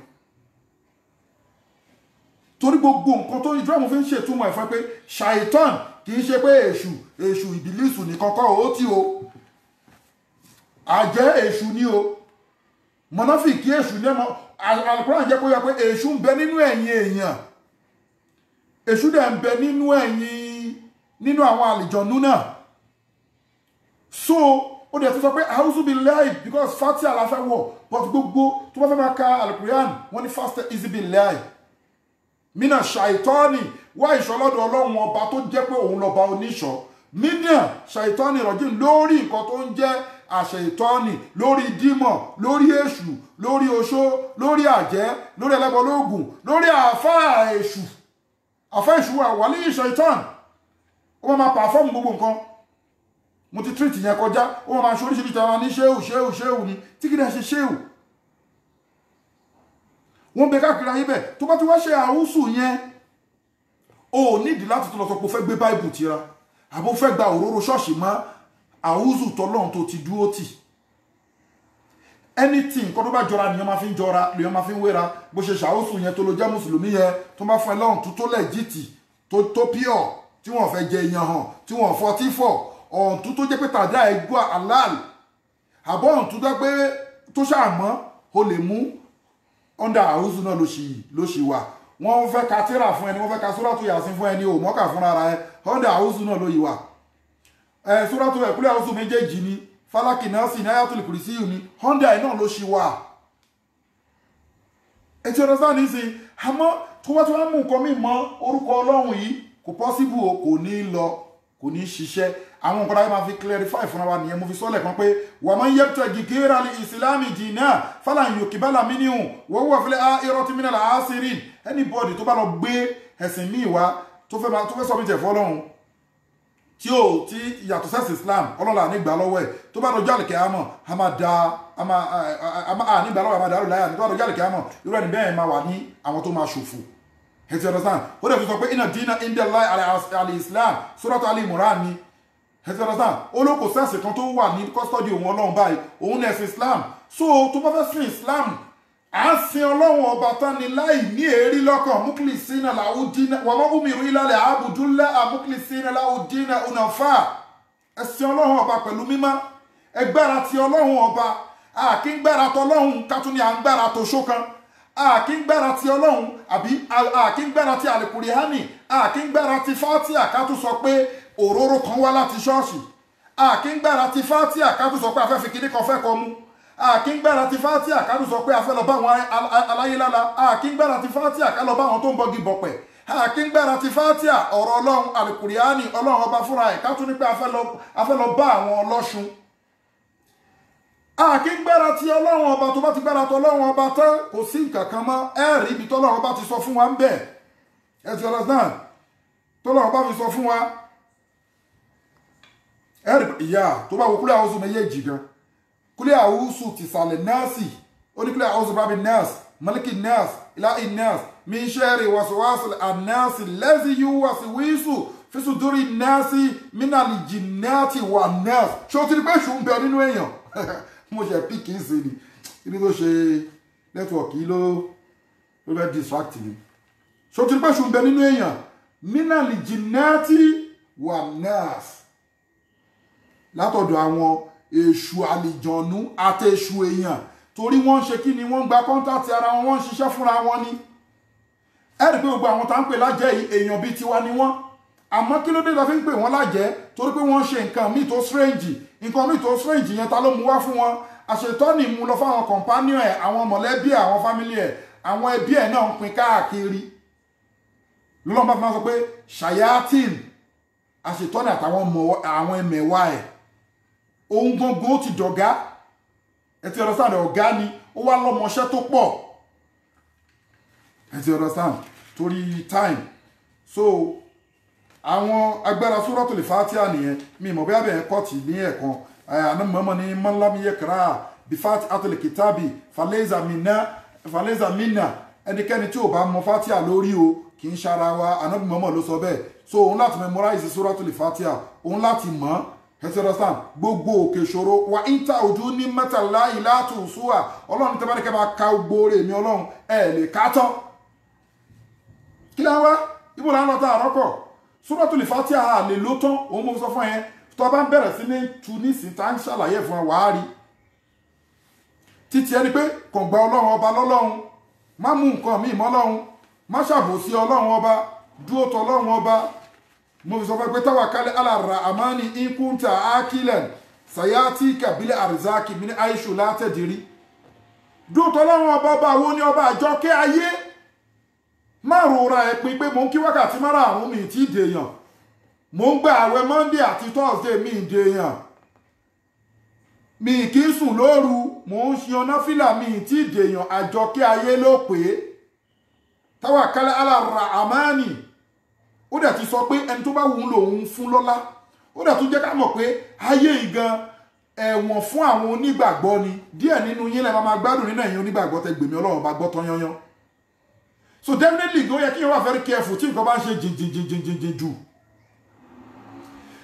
[SPEAKER 1] torí gbogbo nǹkan tó ìdúrà mo fi ń ṣètúmọ̀ ẹ̀ fún ẹ pé ṣàìtàn kì í ṣe pé èṣù èṣù ìbílísù nìkan kọ́ ó tí o, àjẹ́ èṣù ni o, mọ̀nàfìkì èṣù ní ẹmọ. Al-Qur'an jẹ́ kó yẹ pé èṣù ń bẹ nínú ẹ̀yin èèyàn, èṣù dẹ̀ ń bẹ nínú ẹ̀yin, nínú àwọn àlìjọ̀nú náà. So ó dẹ̀ tó sọ pé a'udhu billahi because Fatiha la fẹ́ wọ̀, but gbogbo tó bá fẹ́ máa ka Al-Qur'an wọ́n ní fasta'idh billahi mina ṣàìtọ́ni, wá ìṣọ́ lọ́dọ̀ Ọlọ́run ọba tó jẹ́ pé òun lọ́ba oníṣọ́. Mina ṣàìtọ́ni rọ̀jìn lórí nǹkan tó ń jẹ́ àṣẹ ìtọ́ni, lórí dímọ̀, lórí èṣù, lórí oṣó, lórí àjẹ́, lórí ẹlẹ́bọlóògùn, lórí àáfàá èṣù. Àáfàá èṣù wà wà ní ìṣàìtọ́n, ó máa pàfọ́ọ̀mù gbogbo nǹkan. Mo ti treat yẹn kọjá, ó máa ṣe oríṣiríṣi àwọn ní ṣéwù ṣéwù ṣéwù ni, tí kì í dẹ̀ ṣe ṣéwù. Wọ́n bẹ káàkiri ayé bẹ́ẹ̀. Tó bá ti wá ṣe àwùsù yẹn, o ò nídìí láti tún lọ sọ pé o fẹ́ gbé báìbù tira, àbó fẹ́ gba òróró ṣọ́ọ̀ṣì mọ́ àwùsù tọ́lọ́run tó ti dúró tì. Anything nǹkan tó bá jọra nìyẹn máa fi ń jọra, lèyàn máa fi ń wéra. Bó ṣe ṣàwùsù yẹn tó lọ jẹ́ mùsùlùmí yẹn, tó bá fún ẹ lọ́run tó lẹ́jìtì, tó pure, tí wọ́n fẹ́ jẹ èèyàn hàn, tí wọ́n fọtí fọ̀, ọ̀ǹtún tó jẹ́ pé tàdá ẹgbẹ́ halal, àbọ̀ ọ̀ǹtún tó pé tó ṣàmọ́ o lè mú under àwùsù náà ló ṣì wà. Wọ́n fẹ́ ka tírà fún ẹni, wọ́n fẹ́ ka súrátù Yásìn fún ẹni, ò mọ́kà fúnra ẹ, under àwùsù náà ló yìí wà. Súrátù ẹ̀kúlẹ̀ àwùsù méjèèjì ni, Fálákì náà sì ní Ayatul Kùrìsíyù ni, under ẹ̀ náà ló ṣì wà. Ẹ ti understand nísìn? Àmọ́ tó wá tí wọ́n mú nǹkan mí mọ́ orúkọ Ọlọ́run yìí, kò possible o, kò ní lọ. Kò ní ṣiṣẹ́. Àwọn nǹkan láyé máa fi clarify fúnra wa nìyẹn. Mo fi sọ́lẹ̀ kan pé wà máa ń yẹ tẹ gìgéra ní ìsìlámì jìnnà fàlàyé òkìbálà mínú wọ́n wà fílẹ̀ irọ́ tí mínú àásìrìn. Anybody tó bá lọ gbé ẹ̀sìn míì wá tó fẹ́ sọ mí tẹ̀ fọ́lọ́run tí ó tí yàtọ̀ sẹ́sìn Islam, ọlọ́la nígbà lọ́wọ́ ẹ̀. Tó bá dọjọ́ àlùkẹ́ àmọ́ a máa da a máa nígbà lọ́wọ́ a máa dàrú láyà. Tó bá dọjọ́ àlùkẹ́ àmọ́ irú ẹni bẹ́ẹ̀ máa wà ní àwọn tó máa ṣòfò. Ẹ ti understand? Ó dẹ̀ fi sọ pé inna dina inda Allahi al-Islam, Suratu Ali Imran ni. Ẹ ti understand? Ó ló kò sẹ́sìn kan tó wà ní custody òun ọlọ́run báyìí, òun ní ẹ̀sìn Islam. So tó bá fẹ́ sin Islam, à ń sin ọlọ́run ọba tán ni láì ní èérí lọ́kàn. Mukhlisina lahu dina wa ma umiru illa liya'budullaha mukhlisina lahu dina hunafa. Ẹ sin ọlọ́run ọba pẹ̀lú mímọ́, ẹgbára ti ọlọ́run ọba. A kì í gbára tọlọ́run ká tún ní à ń gbára tó ṣókan. A kì í gbára ti ọlọ́run àbí a kì í gbára ti àlùkùránì, a kì í gbára ti Fátíà ká tún sọ pé òróró kan wá láti ṣọ́ọ̀ṣì. A kì í gbára ti Fátíà ká tún sọ pé a fẹ́ fi kinní kan fẹ́ kọ mu. A kì í gbára ti Fátíà ká tún sọ pé a fẹ́ lọ bá àwọn aláyélála. A kì í gbára ti Fátíà ká lọ bá àwọn tó ń bọgi bọ̀pẹ̀. A kì í gbára ti Fátíà ọ̀rọ̀ ọlọ́run àlùkùránì ọlọ́run ọba fúnra ẹ̀ ká tún ní pé a fẹ́ lọ bá àwọn ọlọ́ṣun. A kì í gbára ti ọlọ́run ọba. Tó bá ti gbára ti ọlọ́run ọba tán, kò sí nǹkan kan mọ́. Ẹ rí ibi tọ́lọ́run ọba ti sọ fún wa ń bẹ̀. Ẹ ti understand? Tọ́lọ́run ọba fi sọ fún wa. Ẹ rí ìyá tó bá wo kúlẹ̀ àwòsù méjèèjì gan. Kúlẹ̀ àwòsù ti sàlẹ̀ nọ́ọ̀sì. Ó ní kúlẹ̀ àwòsù bábí nọ́ọ̀sì, mọ́líkì nọ́ọ̀sì, ìlàhí nọ́ọ̀sì, min sharri wàsíwàsí ànọ́ọ̀sì lẹ́sí yú wàsíwísù fisuduri nọ́ọ̀sì mínàlì jìnnàtì wà nọ́ọ̀sì. Ṣé o ti rí pé èṣù ń bẹ nínú èèyàn? Mo ṣe píkì sí ni ibi tó ṣe nẹ́tíwọ̀kì ló fẹ́ distract mi. Ṣé o ti rí pé èṣù ń bẹ nínú èèyàn? Mínàlì jìnnàtì wà nọ́ọ̀sì, látọ̀dọ̀ àwọn èṣù àlìjọ̀nú àti èṣù èèyàn, torí wọ́n ń ṣe kí ni, wọ́n ń gba kọ́ńtàtì ara wọn, wọ́n ń ṣiṣẹ́ fúnra wọn ni. Ẹ rí pé gbogbo àwọn tá ń pè lájẹ́ yìí èèyàn bíi tiwa ni wọ́n. Àmọ́ kí ló dé ta fi ń pè wọ́n lájẹ́? Torí pé wọ́n ń ṣe nǹkan míì tó strange. Nǹkan míì tó strange yẹn ta ló mú wá fún wọn? Àṣetọ́ni mú lọ fáwọn companion ẹ̀, àwọn mọ̀lẹ́bí ẹ̀, àwọn family ẹ̀, àwọn ẹbí ẹ̀ náà ń pín káàkiri. Lọ́lọ́run bá fi máa sọ pé ṣayatin, àṣetọ́ni àtàwọn àwọn ẹmẹ̀wà ẹ̀, òun gangan ó ti dọ̀gá. Ẹ ti understand? Ọ̀gá ni ó wá lọ́mọṣẹ́ tó pọ̀. Ẹ ti understand? Torí time. So àwọn agbára Suratul Fatiha nìyẹn. Mi mọ̀ bí abẹ́ kọ́ọ̀tì ní ẹ̀kan. Àná mọ̀mọ́ ní man lam yaqra bi Fatihatil kitabi falaysa minna. Ẹnikẹ́ni tí ò bá mọ Fatiha lórí o kì í ṣara wa. Àná mọ̀mọ́ ló sọ bẹ́ẹ̀. So òun láti memorize Suratul Fatiha, òun láti mọ̀. Ẹ ti understand? Gbogbo òkè ìṣòro wa ìta ojú ní mẹ́tàlá ìlàtù ṣúwà. Ọlọ́run tẹ́ bá ní kẹ́ bá ka gbóore mi ọlọ́run ẹ lè ká tán. Kí ló ń wá? Ibo là ń lọ tá àrọ́kọ̀? Suratul Fatiha lè ló tán, òun mo sọ fún yẹn. Tó bá ń bẹ̀rẹ̀ sí ní tu nísìn tá ń ṣàlàyé fún wa wàá rí. Títí ẹni pé kàn gba ọlọ́run ọba lọ́lọ́run, má mú nǹkan míì mọ́ ọlọ́run, má ṣàbòsí ọlọ́run ọba, dúró tọ ọlọ́run ọba. Mo fi sọ fún ẹ pé tawakkal ala rahmani in kunta akilan sayatika bil arzaki min aishu la tadri. Dúró tọ ọlọ́run ọba, ọba wo ni ọba àjọkẹ́ ayé. Má rora ẹ pin pé mò ń kí wákàtí márààrún mi tí dèèyàn, mò ń gba àwẹ̀ Monday àti Thursday mi dèèyàn, mi kì í sùn lóru, mò ń ṣe ọ̀nà fìlà mi tí dèèyàn. Àjọkẹ́ ayé ló pé tawakkal ala rahmani. Ó dẹ̀ ti sọ pé ẹni tó bá wù ú lòun fún lọ́lá. Ó dẹ̀ tún jẹ́ ká mọ̀ pé ayé ìgan ẹ̀wọ̀n fún àwọn onígbàgbọ́ ni. Díẹ̀ nínú yín lẹ́ máa gbádùn nínú ẹ̀yin onígbàgbọ́ tẹ gbèmí ọlọ́run bá gbọ́ tán yányán. So definitely ó yẹ kí yẹn wà very careful tí nǹkan bá ń ṣe jìnjìnjìnjìnjìn jù.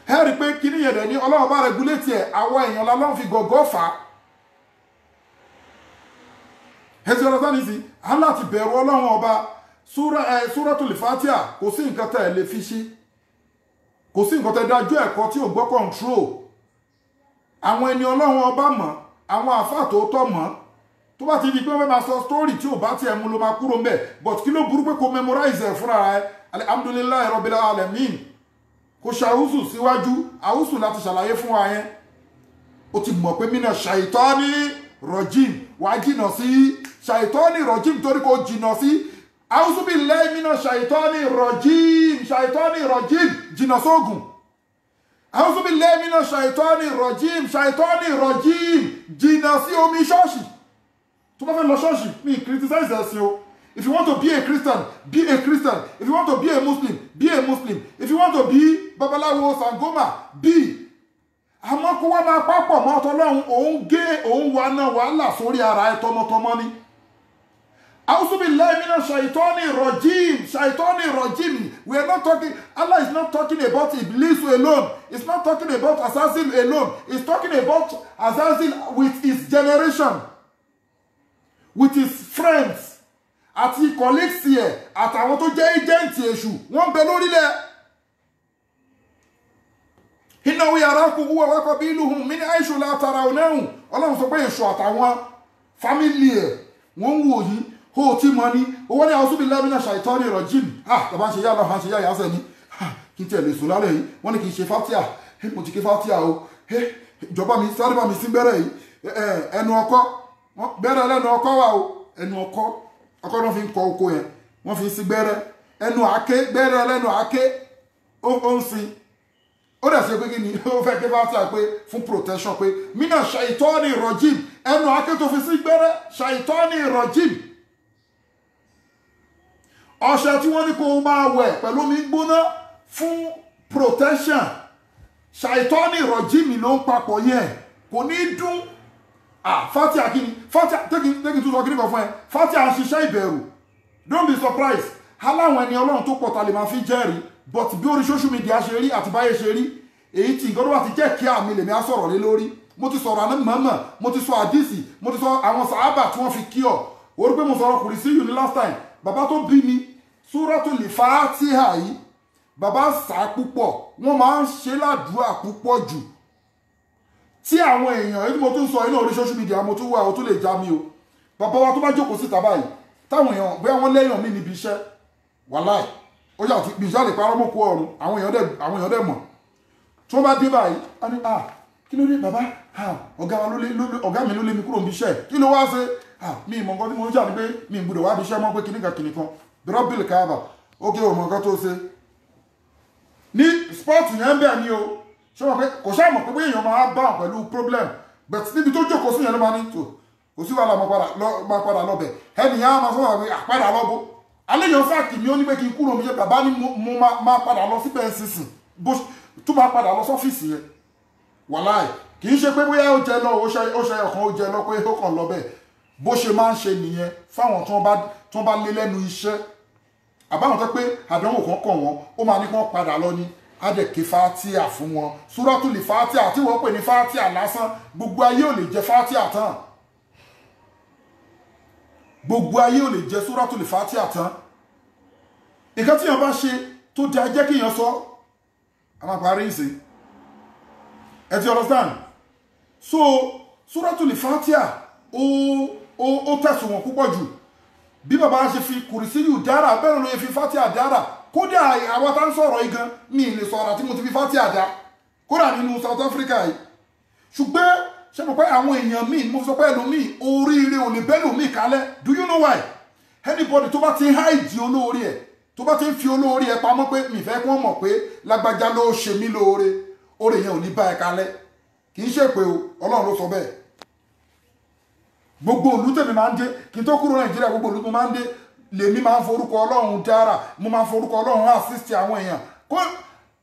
[SPEAKER 1] Ẹ rí i pé kíní yẹn dẹ̀ ní ọlọ́run bá regulate ẹ̀, àwọn èèyàn lọ́lọ́run fi gọ̀gọ́ fà á. Ẹ ti ọ̀rọ̀ sáà nìsín, á láti bẹ̀rù ọlọ́run ọba. Suratul Fatiha kò sí nǹkan tẹ́ ẹ lè fi ṣe, kò sí nǹkan tẹ́ dájú ẹ̀kọ́ tí ò gbọ́ control. Àwọn ẹni ọlọ́run ọba mọ̀, àwọn àfáà tó tọ́ mọ̀. Tó bá ti di pé wọ́n fẹ́ máa sọ story tí ò bá tiẹ̀ mú ló máa kúrò ńbẹ̀. But kí ló burú pé kò memorize ẹ̀ fúnra ẹ̀? Alhamdulillahi rabbil alamin. Kò ṣàwùsù síwájú, àwùsù láti ṣàlàyé fún wa yẹn. Ó ti mọ̀ pé mina ṣàìtọ́ni rọ̀jìm, wàá jìnà sí ṣàìtọ́ni rọ̀jìm torí kò jìnà sí àwùsù billahi mina ṣàìtọ́ni rọ̀jìm, ṣàìtọ́ni rọ̀jìm, jìnà sóògùn. A'udhu billahi minash shaitani rajim, shaitani rajim, jìnnà sí omi ṣọ́ọ̀ṣì. Tó bá fẹ́ lọ ṣọ́ọ̀ṣì, mi criticize ẹ̀sìn o. If you want to be a Christian, be a Christian. If you want to be a Muslim, be a Muslim. If you want to be Babalawo, Sangoma, be. Àmọ́ kó wá máa pápọ̀ mọ́ Ọlọ́run, òun gé òun wa náà wàhálà sórí ara ẹ̀ tọmọtọmọ ni. A'udhu billahi minash shaitani rajim, shaitani rajim. We are not talking, Allah is not talking about Iblis alone. It's not talking about Azazel alone. It's talking about Azazel with his generation, with his friends, àti colleagues ẹ̀, àtàwọn tó jẹ́ agent èṣù, wọ́n ń bẹ lórílẹ̀. Innahu yarakum huwa wa qabiluhum min haythu la tarawnahum. Ọlọ́run sọ pé èṣù àtàwọn family ẹ̀ wọ́n ń wò yín, ó tí mọ ní owó ní a'udhu billahi minash shaitani rajim. Ah, bàbá ń ṣe yá lọ, ń ṣe yá yásẹ̀ ni. Kí n tẹ̀lé sùn lálẹ́ yìí, wọ́n ní kì í ṣe fatia, mo ti ké fatia o. Ìjọba mi sáré bá mi sí bẹ́rẹ̀ yìí, ẹnu ọkọ́ bẹ́rẹ̀ lẹ́nu ọkọ́ wà o, ẹnu ọkọ́ ọkọ́ náà fi ń kọ oko yẹn, wọ́n fi ń sí gbẹ́rẹ́, ẹnu àáké gbẹ́rẹ́ lẹ́nu àáké ó ń sin. Ó dẹ̀ ṣe pé kí ni ó fẹ́ ké fatia pé fún protection pé mina shaitani rajim, ẹnu àáké tó fi sí gbẹ́rẹ́ shaitani rajim. Ọṣẹ tí wọ́n ní kó máa wẹ̀ pẹ̀lú omi gbóná fún protection, ṣàìtọ́nì rọ̀jímì ló ń papọ̀ yẹn, kò ní dún. Fatia kí ni Fatia, tẹ́kì tún sọ kí ní kan fún ẹ, Fatia ń ṣiṣẹ́ ìbẹ̀rù. Don't be surprised, aláwọn ẹni Ọlọ́run tó pọ̀ ta lè máa fi jẹ́rìí, but bí orí social media ṣe rí àti báyé ṣe rí, èyí tí nǹkan tó bá ti jẹ́ kí àmì lèmi á sọ̀rọ̀ lé lórí. Mo ti sọ̀rọ̀ àná mọ̀ọ́mọ̀, mo ti sọ àdìsí, mo ti sọ àwọn sàábà tí wọ́n fi kí ọ̀. Orí pé mo sọ̀rọ̀ kùrì sí yìí ní last time, bàbá tó bí mi, Suratul Fatiha yìí, bàbá sá púpọ̀, wọ́n máa ń ṣe ládùúà púpọ̀ jù. Tí àwọn èèyàn, èyí mo tún sọ inú orí social media mo tún wà, ó tún lè já mi o. Bàbá wa tó bá jókòó síta báyìí, táwọn èèyàn bóyá wọ́n lẹ́yàn mí níbi iṣẹ́, wàláì, ó yà tí bí iṣẹ́ lè parọ́ mọ́ kú ọ̀run, àwọn èèyàn dẹ̀ mọ̀. Tí wọ́n bá dé báyìí, á ní, ah, kí ló dé bàbá? Ọ̀gá mi ló lé mi kúrò níbi iṣẹ́, kí ló wá ṣe? Mi ìmọ̀ nǹkan tí mo ń jà ní pé mi gbọ́dọ̀ wá bí iṣẹ́ mọ́ pé kìnnìkan kìnnìkan. Bírọ́bìlì káàbà, ó kí òmò nǹkan tó ṣe. Ní spọ́ọ̀tù yẹn ń bẹ̀ ni o, ṣé wọ́n pé kò ṣáà mọ̀ pé bóyá èèyàn máa bá wọn pẹ̀lú problem, but níbi tó jókòó sí yẹn ló máa ní tò, kò sí wàhálà, máa padà lọ́bẹ̀. Ẹnì yẹn á máa sọ̀rọ̀ pé àpadà lọ́bọ̀. Alẹ́ yẹn sáàkì mi ó ní pé kí n kúrò mi ṣe bàbá ní mo máa padà lọ síbẹ̀ sísìn, tó máa padà lọ sọ́fíìsì yẹn. Wàláì, kì í ṣe pé bóyá ó jẹ lọ, ó ṣe ọ̀kan ó jẹ lọ pé ó kàn lọ bẹ́ẹ̀. Bó ṣe máa ń ṣe nìyẹn fáwọn tí wọ́n bá lé lẹ́nu iṣẹ́, àbáwọn tó pé àdánwò kan kàn wọ́n, ó máa ní kí wọ́n padà lọ ní adẹ̀kẹ́ fatia fún wọn. Suratul Fatia tí wọ́n pè ní fatia lásán, gbogbo ayé ò lè jẹ fatia tán, gbogbo ayé ò lè jẹ Suratul Fatia tán. Nǹkan tí èèyàn bá ṣe tó da, jẹ́ kí èèyàn sọ, a máa parí ìsìn, ẹ ti understand. So Suratul Fatia ó tẹ̀sùn wọn púpọ̀ jù. Bí bàbá ṣe fi kùrìsíyù dára, bẹ́ẹ̀ ló yẹ fi fatia dára. Kódà àwọn tá ń sọ̀rọ̀ yìí gan, mi lè sọ̀rọ̀ àti mo ti fi fatia dá, kódà nínú South Africa yìí. Ṣùgbọ́n ṣe mọ̀ pé àwọn èèyàn míì, mo sọ pé ẹlòmíì oríire ò lè bẹ́ lòmíì kalẹ̀. Do you know why? Anybody tó bá ti ń háìdì olóore ẹ̀, tó bá ti ń fi olóore ẹ̀ pamọ́ pé mi fẹ́ kí wọ́n mọ̀ pé lágbájá ló ṣe mí lóore, oore yẹn ò ní bá ẹ kalẹ̀. Kì í ṣe pé o, Ọlọ́run ló sọ bẹ́ẹ̀. Gbogbo ìlú tèmi máa ń dé, kí n tó kúrò Nàìjíríà, gbogbo ìlú mo máa ń dé, lèmi máa ń forúkọ Ọlọ́run dára, mo máa ń forúkọ Ọlọ́run assist àwọn èèyàn. Kó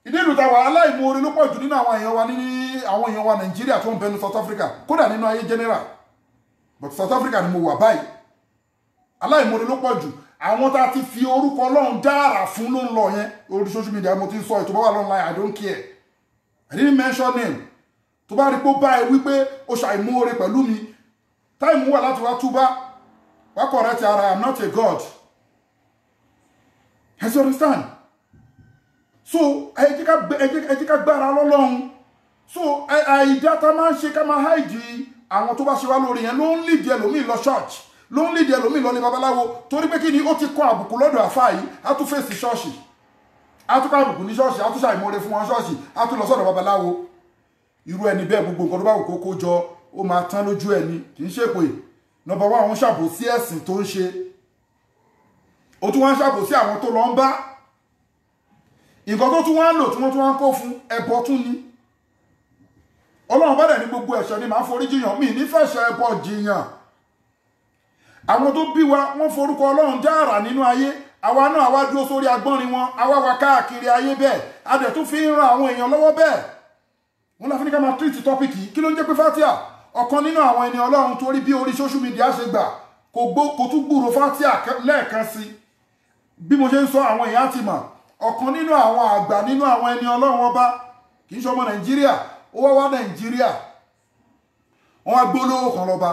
[SPEAKER 1] ìdí ìlú tàwa aláìmoore ló pọ̀ jù nínú àwọn èèyàn wa, ní àwọn èèyàn wa Nàìjíríà tó ń bẹnu South Africa, kódà nínú ayé general, but South Africa ni mo wà báyìí. Aláìmoore ló pọ̀ jù. Àwọn tá a ti fi orúkọ Ọlọ́run dára fún ló ń lọ yẹn. Orí social media mo ti ń sọ ètò bá wà online, I don't care, I didn't mention name. Tó bá rí pé ó bá ẹ wípé ó ṣàìmoore pẹ̀lú mi, táìmù wà láti wá túbá, wá correct ara. I'm not a god, you understand? So ẹ jẹ́ ká gbára lọ́lọ́run. So àìdá tá máa ń ṣe ká máa háìdì àwọn tó bá ṣe wá lórí yẹn ló ń lead ẹlòmíì lọ church, ló ń lead ẹlòmíì lọ ní babaláwo, torí pé kí ni ó ti kọ àbùkù lọ́dọ̀ àfáà yìí, á tún fèsì ṣọ́ọ̀ṣì, á tún kọ àbùkù ní ṣọ́ọ̀ṣì, á tún ṣàìmoore fún wọn ṣọ́ọ̀ṣì, á tún lọ sọ́dọ̀ babaláwo. Irú ẹni bẹ́ẹ̀ gbogbo nǹkan tó bá wù kó kó jọ, ó máa tán lójú ẹni. Kì í ṣèpè. Nọ́mbà wá, òun ṣàbòsí ẹ̀sìn tó ń ṣe, ó tún wá ń ṣàbòsí àwọn tó lọ ń bá. Nǹkan tó tún wá ń lò tí wọ́n tún wá ń kó fún ẹbọ tún ni. Ọlọ́run bá dẹ̀ ní gbogbo ẹ̀ṣẹ̀ ni màá forí jiyàn, mi ní fẹ̀ṣẹ̀ ẹbọ jiyàn. Àwọn tó bí wa wọ́n forúkọ Ọlọ́run dára nínú ayé, àwa náà àwa dúró sórí agbọ́nrin wọn, àwa wà káàkiri ayé bẹ́ẹ̀, a dẹ̀ tún fi ń ran àwọn èèyàn lọ́wọ́ bẹ́ẹ̀. Wọ́n la fi ní ká máa treat topic yìí. Kí ló ń jẹ́ pé Fatia? Ọ̀kan nínú àwọn ẹni Ọlọ́run torí bí orí social media ṣe gbà kò tún gbúrò Fatia lẹ́ẹ̀kan sí. Bí mo ṣe ń sọ àwọn èèyàn ti mọ̀, ọ̀kan nínú àwọn àgbà nínú àwọn ẹni Ọlọ́run ọba, kì í ṣe ọmọ Nàìjíríà, ó wá wá Nàìjíríà, wọ́n wá gbólówó kan lọ́ba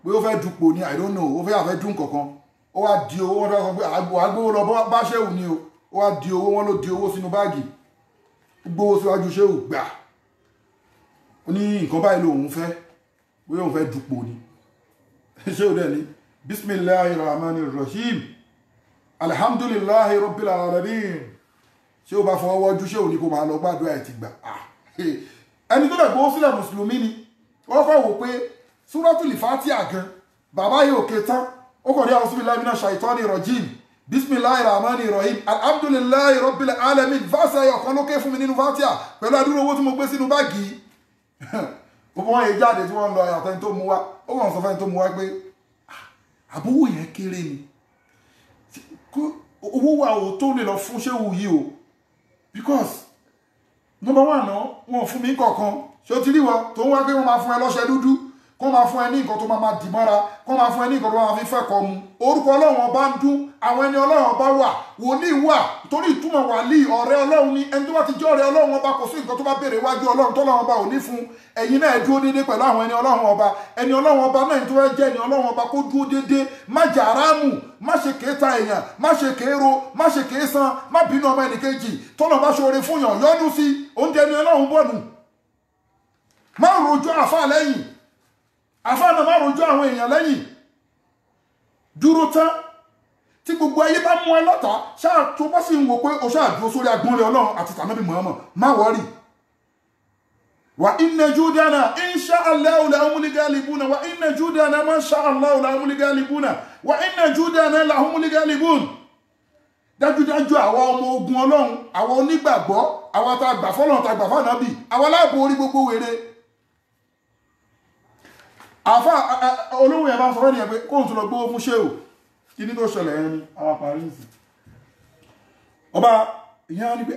[SPEAKER 1] pé ó fẹ́ dupò ní, I don't know, ó fẹ́ àfẹ́ dún kankan, ó wá di owó, wọ́n sọ pé àgbówó lọ bá ṣéwù ni o, ó wá di owó, wọ́n ló di owó sínú báàgì, gbówó síwájú ṣéwù gbà, ó ní nǹkan báyìí lòun fẹ́, bóyá òun fẹ́ dupò ni. Ṣéwù dẹ̀ ní bisimilahi rahman rahim alhamdulilahi rabbil alamin. Ṣé o bá fọwọ́ wọ́jú ṣéwù ni kó máa lọ gbàdúrà ẹ̀ ti gbà. Ẹni tó dẹ̀ gbówó sílẹ̀ mùsùlùmí ni, wọ́n kọ́ wò pé Suratul Fatiha gan bàbá yìí òkè tán, ó kàn ní a'udhu billahi minash shaitani rajim bisimilahi rahman rahim alhamdulilahi rabbil alamin, fásitì ayọ̀ kan ló ké fún mi nínú Fatiha pẹ̀lú àdúró owó tí mo gbé sínú báàgì. Gbogbo wọn yìí jáde tí wọ́n ń lọ àtẹni tó mú wá, ó wọ́n sọ fẹ́ni tó mú wá pé àbówó yẹn kéré ni, owó wa ò tó lè lọ fún ṣéwù yìí o, because number one náà wọn fún mi kọ̀ọ̀kan. Ṣé o ti rí wọn tó ń wá pé wọ́n máa fún ẹ lọ́ṣẹ dúdú, kó máa fún ẹ ní nǹkan tó máa máa dì mọ́ra, kó máa fún ẹ ní nǹkan tó máa fi fẹ́ kọ́ mu. Orúkọ Ọlọ́run ọba ń dún, àwọn ẹni Ọlọ́run ọba wà, wòlíì wà, torí ìtumọ̀ wàlíì ọ̀rẹ́ Ọlọ́run ni. Ẹni tó bá ti jẹ́ ọ̀rẹ́ Ọlọ́run ọba kò sí nǹkan tó bá béèrè wájú Ọlọ́run tọ́lọ́run ọba ò ní fún. Ẹ̀yin náà dúró déédéé pẹ̀lú àwọn ẹni Ọlọ́run ọba. Ẹni Ọlọ́run ọba náà tó fẹ́ jẹ́ ẹni Ọlọ́run ọba kó dúró déédéé, má jẹ àrámù, má ṣe kéta èèyàn, má ṣe kéro, má ṣe késan, má bínú ọmọ ẹnìkejì. Tọ́lọ́run bá ṣoore fún yàn, yọ́nú sí oúnjẹ ẹni Ọlọ́run bọ̀ nù. Má rojọ́ àfáà lẹ́yìn, àfáà náà má rojọ́ àwọn èèyàn lẹ́yìn. Dúró tán tí gbogbo ayé bá mú ẹ lọ́tà, ṣáà tó bá sì ń wò pé o ṣáà dúró sórí agbónlé Ọlọ́run àti tànábì Muhammad, má wọ́rì. Wa inna judana insha Allahu lahumul ghalibuna, wa inna judana ma sha Allahu lahumul ghalibuna, wa inna judana lahumul ghalibun. Dájúdájú àwa ọmọ ogun Ọlọ́run, àwa onígbàgbọ́, àwa tá a gbà fọ́lọ́run, tá a gbà fánábì, àwa láàbò orí gbogbo wèrè. Àfá olóhùn yẹn bá sọ fẹ́ nìyẹn pé kóhùn tó lọ gbówó fún ṣéwù. Kí ní tó ṣẹlẹ̀ ẹni àwọn Paris ọba ìyẹn ní pé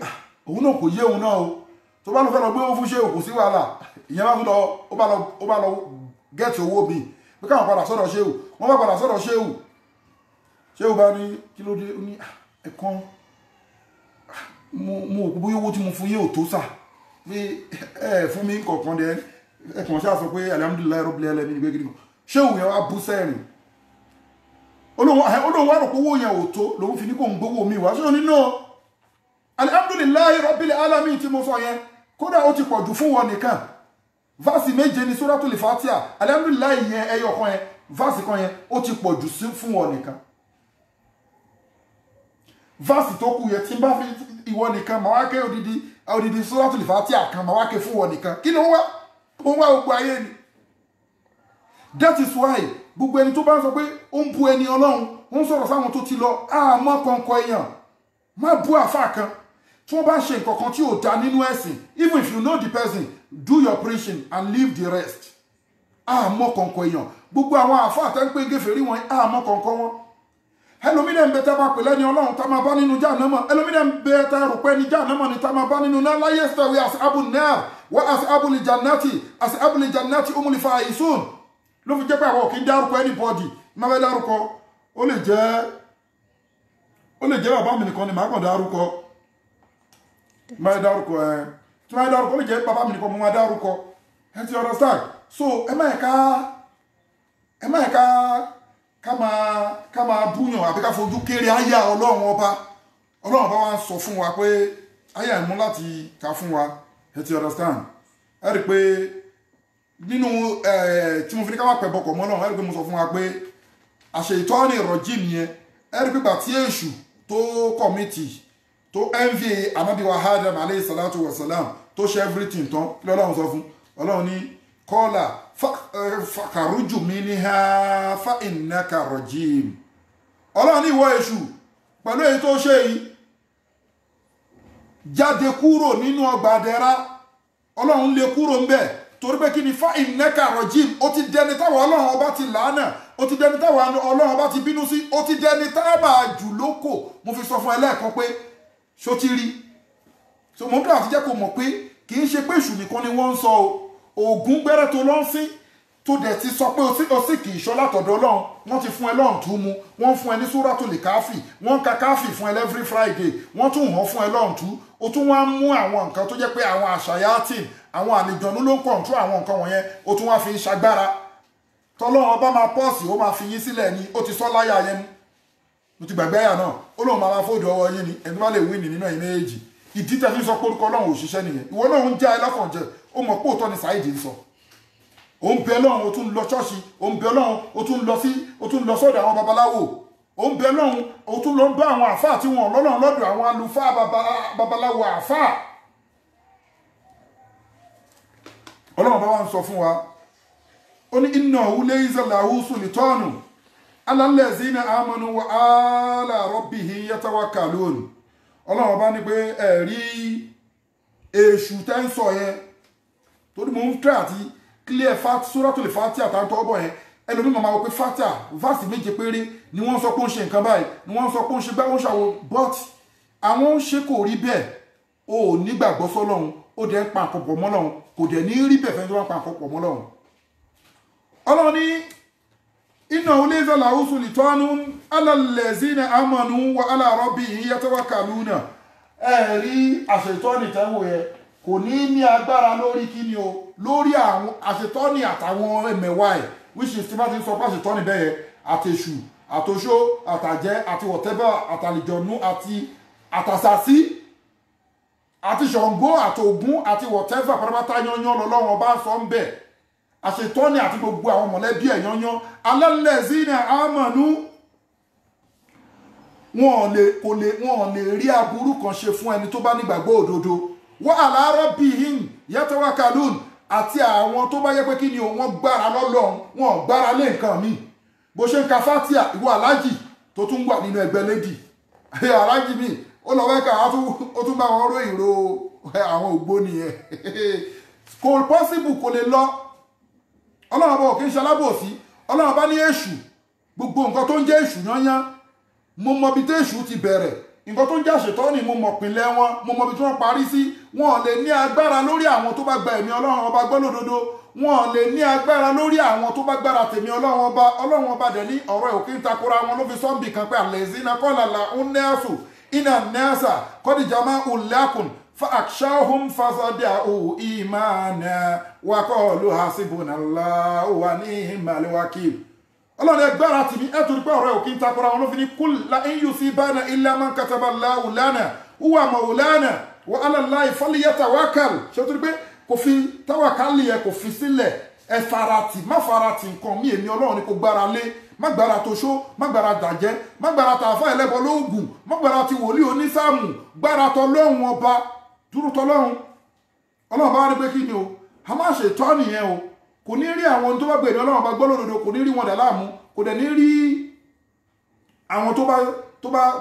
[SPEAKER 1] òun náà kò yé òun náà o, tó bá lọ fẹ́ lọ gbówó fún ṣéwù kò sí wàhálà. Ìyẹn bá tún lọ, ó bá lọ gẹ́ẹ̀tì owó mi pé káwọn padà sọ́dọ̀ ṣéwù. Wọ́n bá padà sọ́dọ̀ ṣéwù, ṣéwù bá ní kí ló dé, ó ní ẹ̀kan mo òkú bóyá owó tí mo fún yín ò tó sà, pé ẹ fún mi kọ̀ọ̀kan dẹ, ẹkùn ṣáà sọ pé alhamdulilayi rabbil alamin gbé gidi kan. Ṣéwù yẹn wá bú sẹ́rìn, olóhùn wá rò pé owó yẹn ò tó lòun fi ní kò ń gbówó mi wá. Ṣé o ní náà alhamdulilayi rabbil alamin tí mo sọ yẹn kódà ó ti pọ̀ jù fún wọn nìkan. Fásì méje ní suratul Fatiha, alhamdulilayi yẹn ẹyọ kan yẹn, fásì kan yẹn ó ti pọ̀ jù fún wọn nìkan. Fásì tó kù yẹn tí n bá fi ìwọ nìkan màá wá ké odidi suratul Fatiha kan, màá wá ké fún wọn nìkan. Kí ló wá? Ó wá gbogbo ayé ni. That is why gbogbo ẹni tó bá ń sọ pé ó ń bu ẹni Ọlọ́run, ó ń sọ̀rọ̀ sáwọn tó ti lọ, àmọ́ kọ̀ǹkọ̀ èèyàn má bú àfáà kan. Tí wọ́n bá ṣe nǹkan kan tí ò da nínú ẹ̀sìn, even if you know the person, do your preaching and leave the rest. Àmọ́ kọ̀ǹkọ̀ èèyàn, gbogbo àwọn àfáà tẹ́ ń pé gèfèrí wọn, àmọ́ kọ̀ǹkọ̀ wọn. Ẹlòmínà ń bẹ tá a máa pè lẹ́ni Ọlọ́run tá a máa bá nínú Jahannama, ẹlòmínà ń bẹ tá a rò pé ní Jahannama ni tá a máa bá nínú náà. La yastawi ashabun nar wa ashabul jannati, ashabul jannati humul faizun. Ló fi jẹ́ pé àwọn kì í dárúkọ anybody, má fẹ́ dárúkọ, ó lè jẹ́ bàbá mi nìkan ni màá kàn dárúkọ, má fẹ́ dárúkọ ẹ, tí má fẹ́ dárúkọ ó lè jẹ́ bàbá mi nìkan mo máa dárúkọ, ẹ ti understand. So ẹ má yẹ ká ká máa búyàn àbí ká fojú kéré àyà Ọlọ́run ọba. Ọlọ́run ọba wa ń sọ fún wa pé àyà ìmú láti kà fún wa, ẹ ti understand. Ẹ rí i pé nínú tí mo fi ní ká má pẹ̀ bọkọ̀ mọ́ Ọlọ́run, ẹ rí i pé mo sọ fún wa pé àṣẹ ìtọ́ni ìrọ̀jìm yẹn, ẹ rí i pé gbà tí èṣù tó kọ̀mìtì tó envy Ànábì wa Adam alayhi salatu wa salam tó ṣe everything tán, kí lọ́lọ́run sọ fún Ọlọ́run ní kọ́là fàkàrújù mi ní ha fa innaka rajim. Ọlọ́run ní ìwọ èṣù pẹ̀lú èyí tó ṣe yìí, jáde kúrò nínú ọgbà àdẹ́rà. Ọlọ́run lè kúrò ń bẹ̀ Torí pé kí ni fa innaka rajim, ó ti dẹni táwọn ọlọ́run ọba ti làánà, ó ti dẹni táwọn ọlọ́run ọba ti bínú sí, ó ti dẹni táwọn jù lóko. Mo fi sọ fún ẹ lẹ́ẹ̀kan pé ṣó ti rí. So mo ń dúró àti jẹ́ kó mọ̀ pé kì í ṣe pé èṣù nìkan ni wọ́n ń sọ o. Ògùn gbẹ́rẹ́ tó lọ́ ń sín tó dẹ̀ ti sọ pé o sì kì í ṣọ́ látọ̀dọ̀ ọlọ́run, wọ́n ti fún ẹ lọ́run tó mu, wọ́n fún ẹ ní súrátùlì káfì, wọ́n ń ka káfì fún ẹ every Friday, wọ́n tún hàn fún ẹ lọ́run tú, o tún wá mú àwọn nǹkan tó jẹ́ pé àwọn àṣàyàtìn, àwọn àlejòónú ló ń kọ̀ǹtró àwọn nǹkan wọ̀nyẹn, o tún wá fi ń ṣagbára. Tọ́lọ́run ọba máa pọ́ọ̀sì, ó máa fi yín sílẹ̀ ni, ó ti sọ láyà yẹn ni. Mo ti gbàgbé àyà náà, ó lóun máa fóòdù ọwọ́ yín ni, ẹni tó bá lè wíìnì nínú ẹ̀yin méjèèjì. Ìdí tẹ́ fi sọ pé orúkọ ọlọ́run ò ṣiṣẹ́ nìyẹn. Ìwọ náà ń já ẹ lọ́kàn jẹ, ó mọ̀ pé òótọ́ ni Saheed ń sọ. Ó ń bẹ Ọlọ́run, ó tún lọ ṣọ́ọ̀ṣì, ó ń bẹ Ọlọ́run, ó tún lọ sí, ó tún lọ sọ́dọ̀ àwọn babaláwo, ó ń bẹ Ọlọ́run, ó tún lọ ń bá àwọn àfáà tí wọn lọ́lọ́run lọ́dọ̀ àwọn àlùfáà babaláwo àfáà. Ọlọ́run bá wa ń sọ fún wa, ó ní innahu laysa lahu sultanu ala allazina amanu wa ala rabbihim yatawakkalun. Ọlọ́run bá ní pé ẹ̀rí èṣù tẹ́ ń sọ yẹn, torí mò ń tẹ́ àti clear fat Suratul Fatiha àtàntọ́ ọbọ̀ yẹn, ẹlòmí màmá wọ pé Fatiha verse méje péré ni wọ́n sọ pé ó ń ṣe nǹkan báyìí, ni wọ́n sọ pé ó ń ṣe gbá, ó ń ṣàwò, but àwọn ń ṣe kò rí bẹ́ẹ̀. O ò nígbàgbọ́ sọ́lọ́run, ó dẹ̀ ń pa nǹkan pọ̀ mọ́ Ọlọ́run, kò dẹ̀ ní rí bẹ́ẹ̀ fẹ́ tó bá ń pa nǹkan pọ̀ mọ́ Ọlọ́run. Ọlọ́run ní innahu laysa lahu sultanun ala allazina amanu wa ala rabbihim yatawakkaluna. Ẹ̀rí àṣetọ́nì tẹ́wọ̀ yẹn kò ní ní agbára lórí kíni o, lórí àwọn àṣetọ́nì àtàwọn ẹ̀mẹ̀wá ẹ̀, which is tí bá ti ń sọ pé àṣetọ́nì bẹ́ẹ̀ yẹn, àtẹ̀ṣù, àtòṣó, àtàjẹ́, àti whatever, àtàlìjọ̀nú, àti àtàsàsí, àti Ṣàngó, àtògún, àti whatever pátápátá yányán lọ́lọ́run ọba sọ ń bẹ̀. Àṣetọ́nì àti gbogbo àwọn mọ̀lẹ́bí ẹ̀ yányán, alallazina amanu, wọn ò lè rí aburú kan ṣe fún ẹni tó bá nígbàgbọ́ òdodo. Wa ala rabbihim yatawakkalun, àti àwọn tó bá yẹ pé kí ni o, wọ́n gbára lọ́lọ́run, wọ́n gbára lé nǹkan míì. Bó ṣe ń ka Fatiha, ìwọ aláàjì tó tún wà nínú ẹgbẹ́ lédì, aláàjì mi ó lọ wẹ́ka, ó tún bá wọn ró ìró àwọn ògbóni yẹn. Kò possible, kò lè lọ. Ọlọ́run bá kì í ṣe alábòsí. Ọlọ́run bá ní èṣù, gbogbo nǹkan tó ń jẹ́ èṣù yányán, mo mọ ibi tí èṣù ti bẹ̀rẹ̀, nǹkan tó ń jẹ́ àṣetọ́ni mo mọ̀ pìnlẹ̀ wọn, mo mọ ibi tí wọ́n parí sí. Wọn ò lè ní agbára lórí àwọn tó bá gba ẹ̀mí Ọlọ́run ọba gbọ́ lódodo, wọn ò lè ní agbára lórí àwọn tó bá gbára tèmi Ọlọ́run ọba. Ọlọ́run ọba dẹ̀ ní ọ̀rọ̀ ẹ̀ òkè ń takora wọn, ló fi sọ́ǹbì kan pé allazina qala lahun nasu inna nasa qad jama'u lakum fa akhshawhum fazadahum imana wa qalu hasbunallahu wa ni'mal wakil. Ọlọ́run ẹgbára tì mí, ẹ torí pé ọ̀rọ̀ ẹ̀ òkè ń takora wọn, ló fi ní kul la in yusibana illa man kataba Allahu lana huwa maulana wa ala Allahi falyatawakkal. Ṣé torí pé kò fi táwàkálì ẹ kò fi sílẹ̀, ẹ farati, má farati nǹkan mí, èmi Ọlọ́run ni kò gbára lé. Má gbára toṣó, má gbára dàjẹ́, má gbára tààfà ẹlẹ́bọ lóògùn, má gbára ti wòlíì onísáàmù, gbára tọlọ́run ọba, dúró tọlọ́run. Ọlọ́run bá wá ní pé kí ni o, a má ṣe tọ́ nìyẹn o. Kò ní rí àwọn tó bá gbèrè Ọlọ́run bá gbọ́ lódodo, kò ní rí wọn dà láàmú, kò dẹ̀ ní rí àwọn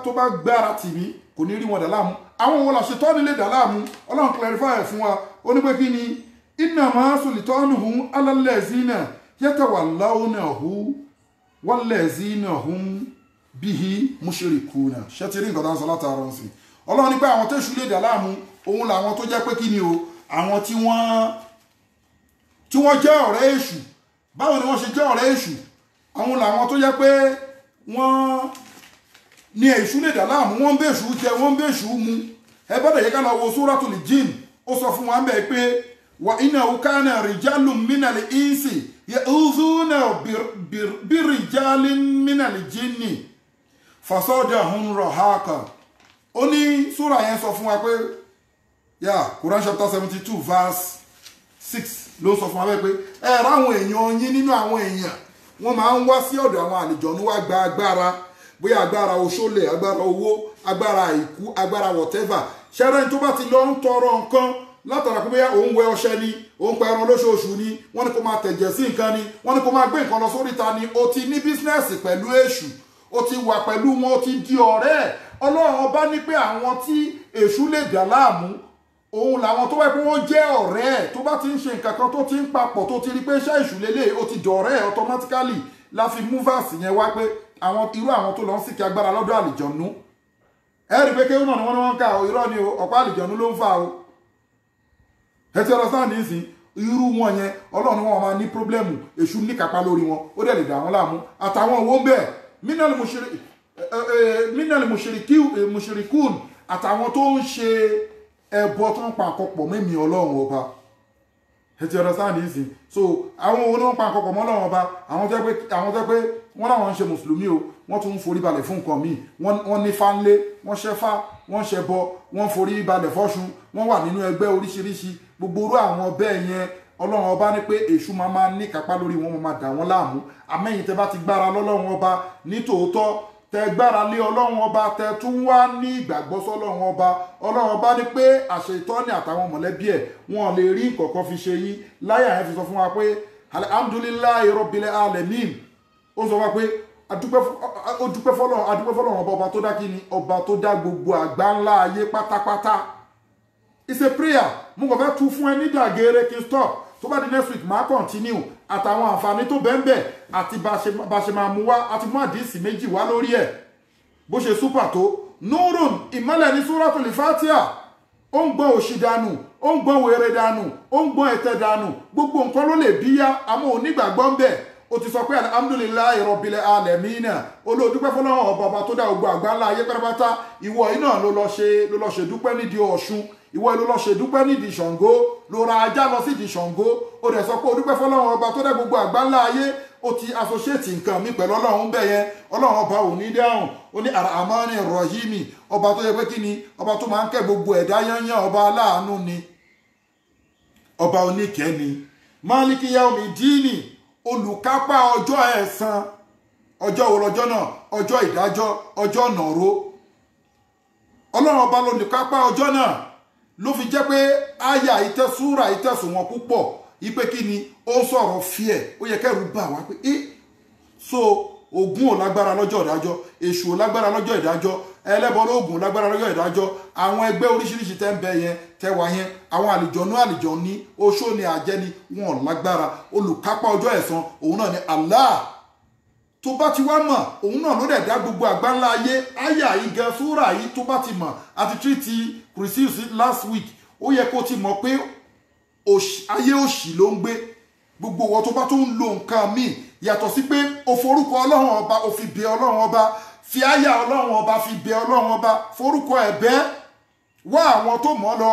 [SPEAKER 1] tó bá gbára tì mí, kò ní rí wọn dà láàmú. Àwọn wọn là ṣetọ́ nílé dà láàmú? Ọlọ́run clarify ẹ̀ fún wa, ó ní pé kí ni innama sultanuhum ala allazina yatawallawnahu wallazina hum bihi mushrikuna. Ṣé ti rí nǹkan tá ń sọ látàárọ̀ ń sìn? Ọlọ́run ní pé àwọn tó ṣù lè dà láàmú, òun làwọn tó jẹ́ pé kí ni o, àwọn tí wọ́n jẹ́ ọ̀rẹ́ èṣù. Báwo ni wọ́n ṣe jẹ́ ọ̀rẹ́ èṣù? Àwọn làwọn tó jẹ́ pé wọ́n ní èṣù lè dà láàmú, wọ́n ń bèṣù jẹ, wọ́n ń bèṣù mu. Ẹ bọ́dọ̀ yẹ ká lọ wo Suratul Jinn, ó sọ fún wa ń bẹ̀ pé wa innahu kana rijalun minal insi ya'udhuna birijalin minal jinni fasadahum rahaqa. Ó ní súrà yẹn sọ fún wa pé yà Quran chapter 72 verse 6 ló sọ fún wa pé ẹ ráwọn èèyàn yín nínú àwọn èèyàn, wọ́n máa ń wá sí ọ̀dọ̀ àwọn àlejòónú wá gba agbára, bóyá agbára oṣólẹ̀, agbára owó, agbára àìkú, agbára whatever. Ṣẹ́rẹ́ tó bá ti lọ ń tọrọ nǹkan látara pé bóyá òun wẹ ọṣẹ ni, òun pa ẹran lóṣooṣù ni, wọ́n ní kó máa tẹ̀jẹ̀ sí nǹkan ni, wọ́n ní kó máa gbé nǹkan lọ sóríta ni, o ti ní bísínẹ́sì pẹ̀lú èṣù, o ti wà pẹ̀lú wọn, o ti di ọ̀rẹ́ ẹ̀. Ọlọ́run ọba ní pé àwọn tí èṣù lè dà láàmú, Òun làwọn tó bá pé wọ́n jẹ́ ọ̀rẹ́ ẹ̀ tó bá ti ń ṣe nǹkan kan tó ti ń papọ̀ tó ti rí pé iṣẹ́ èṣù lélẹ̀ ó ti dọ̀rẹ́ ẹ̀ automatically la fi mú verse yẹn wá pé àwọn irú àwọn tó lọ ń sìnkì agbára lọ́dọ̀ àlìjọ̀nú. Ẹ rí pé kéwọ́n náà ni wọ́n ń kà ó, irọ́ ni o, ọ̀pá àlìjọ̀nú ló ń fà o. Ẹ ti ọ̀rọ̀ sáà nísìn irú wọn yẹn Ọlọ́run ni wọ́n máa ní pírọ́blẹ́mù, èṣù níkàpá lórí wọn, ó dẹ̀ lè dà wọ́n láàmú. Àtàwọn owó ń bẹ̀ mínàlì mùṣírikùn, àtàwọn tó ń ṣe ẹbọ tó ń pa àkọpọ̀ mẹ́mí Ọlọ́run ọba. Ẹ ti ọ̀rọ̀ sáà nísìn. So àwọn owó ló ń pa àkọpọ̀ mọ́ Ọlọ́run ọba, àwọn tó pé wọ́n láwọn ń ṣe mùsùlùmí o, wọ́n tún ń forí balẹ̀ fún nǹkan míì, wọ́n ní fánlé, wọ́n ṣẹ́fá, wọ́n ṣẹbọ, wọ́n forí balẹ̀ fọ́ṣun, wọ́n wà nínú ẹgbẹ́ oríṣiríṣi. Gbogbo orú àwọn bẹ́ẹ̀ yẹn Ọlọ́run ọba ní pé èṣù máa máa ní kápá lórí wọn, máa dà wọ́n láàmú. Àmẹ́yìn tẹ́ bá ti gbára lọ́lọ́run ọba ní tòótọ́, tẹ́ gbára lé Ọlọ́run ọba, tẹ́ tún wá ní ìgbàgbọ́ sọ́lọ́run ọba, Ọlọ́run ọba ní pé àṣetọ́ni àtàwọn mọ̀lẹ́bí ẹ̀ wọn lè rí nǹkan kan fi ṣe yín. Láyà yẹn fi sọ fún wa pé alhamdulillahi rabbil alamin, ó sọ wá pé ó dúpẹ́ fọ́lọ́run, adúpẹ́ fọ́lọ́run ọba, ọba tó dá kí ni, ọba tó dá gbogbo àgbá ńlá ayé pátápátá. It's a prayer. Mo kàn fẹ́ tú fún ẹ ní dàgẹ́rẹ́ kí n stop. Tó bá di next week máa continue àtàwọn àǹfààní tó bẹ́ẹ̀ àti bá ṣe máa mú wá, àti mú àdísì méjì wá lórí ẹ̀ bó ṣe súpà tó. Nurun, ìmọ́lẹ̀ ní Suratul Fatiha. Ó ń gbọ́n òṣì dànù, ó ń gbọ́n wèrè dànù, ó ń gbọ́n ẹ̀tẹ̀ dànù, gbogbo nǹkan ló lè bíyá, àmọ́ onígbàgbọ́ ń bẹ̀. Ó ti sọ pé alhamdulillahi rabbil alamina, olóòdúpẹ́ fọlọ́run ọba, ọba tó dá gbogbo àgbáńlá ayé pátápátá. Ìwọ iná ló lọ ṣe dúpẹ́ nídìí Ọ̀ṣun, ìwọ ló lọ ṣe dúpẹ́ nídìí Ṣàngó, ló ra ajá lọ sídìí Ṣàngó, ó dẹ̀ sọ pé ó dúpẹ́ fọlọ́run ọba tó dá gbogbo àgbáńlá ayé. Ó ti associate nǹkan mi pẹ̀lú Ọlọ́run bẹ́ẹ̀ yẹn, Ọlọ́run ọba ò ní dáhùn. Ó ní Ar-Rahmani Rahimi, ọba tó yẹ pé kí ni, ọba tó máa ń kẹ́ gbogbo ẹ̀dá yányán, ọba aláàánú ni, ọba oníkẹ́ ni. Maliki yaumi dini, olùkápá ọjọ́ ẹ̀san. Ọjọ́ wo lọ́jọ́ náà? Ọjọ́ ìdájọ́, ọjọ́ nàró. Ọlọ́run ọba lolùkápá ọjọ́ náà. Ló fi jẹ́ pé àyà ìtẹ́súra ìtẹ́sùn wọn púpọ̀ ipe kí ni ó sọ̀rọ̀ fíẹ̀, ó yẹ kẹ́rù bà wá pé ẹ́ so Ògún ò lágbára lọ́jọ́ ìdájọ́, Èṣù ò lágbára lọ́jọ́ ìdájọ́, ẹlẹ́bọ lóògùn lágbára lọ́jọ́ ìdájọ́, àwọn ẹgbẹ́ oríṣiríṣi tẹ́ ń bẹ yẹn tẹ́wà yẹn, àwọn àlìjọ̀nú àlìjọ̀ní, oṣó ni àjẹ́ ni, wọn ò lágbára. Olùkápá ọjọ́ ẹ̀san òun náà ni Allah. Tó bá ti wá mọ̀, òun náà ló dẹ̀ dá gbogbo àgbáńlá ayé. Àyà yìí gan, súrà yìí tó bá ti mọ̀, àti tírìtì kùrìsíùsì last week, ó yẹ kó ti mọ̀ pé ayé òṣì ló ń gbé. Gbogbo wọn tó bá tó ń lo nǹkan míì yàtọ̀ sí pé o forúkọ Ọlọ́run ọba, o fi bẹ Ọlọ́run ọba, fi àyà Ọlọ́run ọba fi bẹ Ọlọ́run ọba, forúkọ ẹ̀bẹ́ wá àwọn tó mọ̀ lọ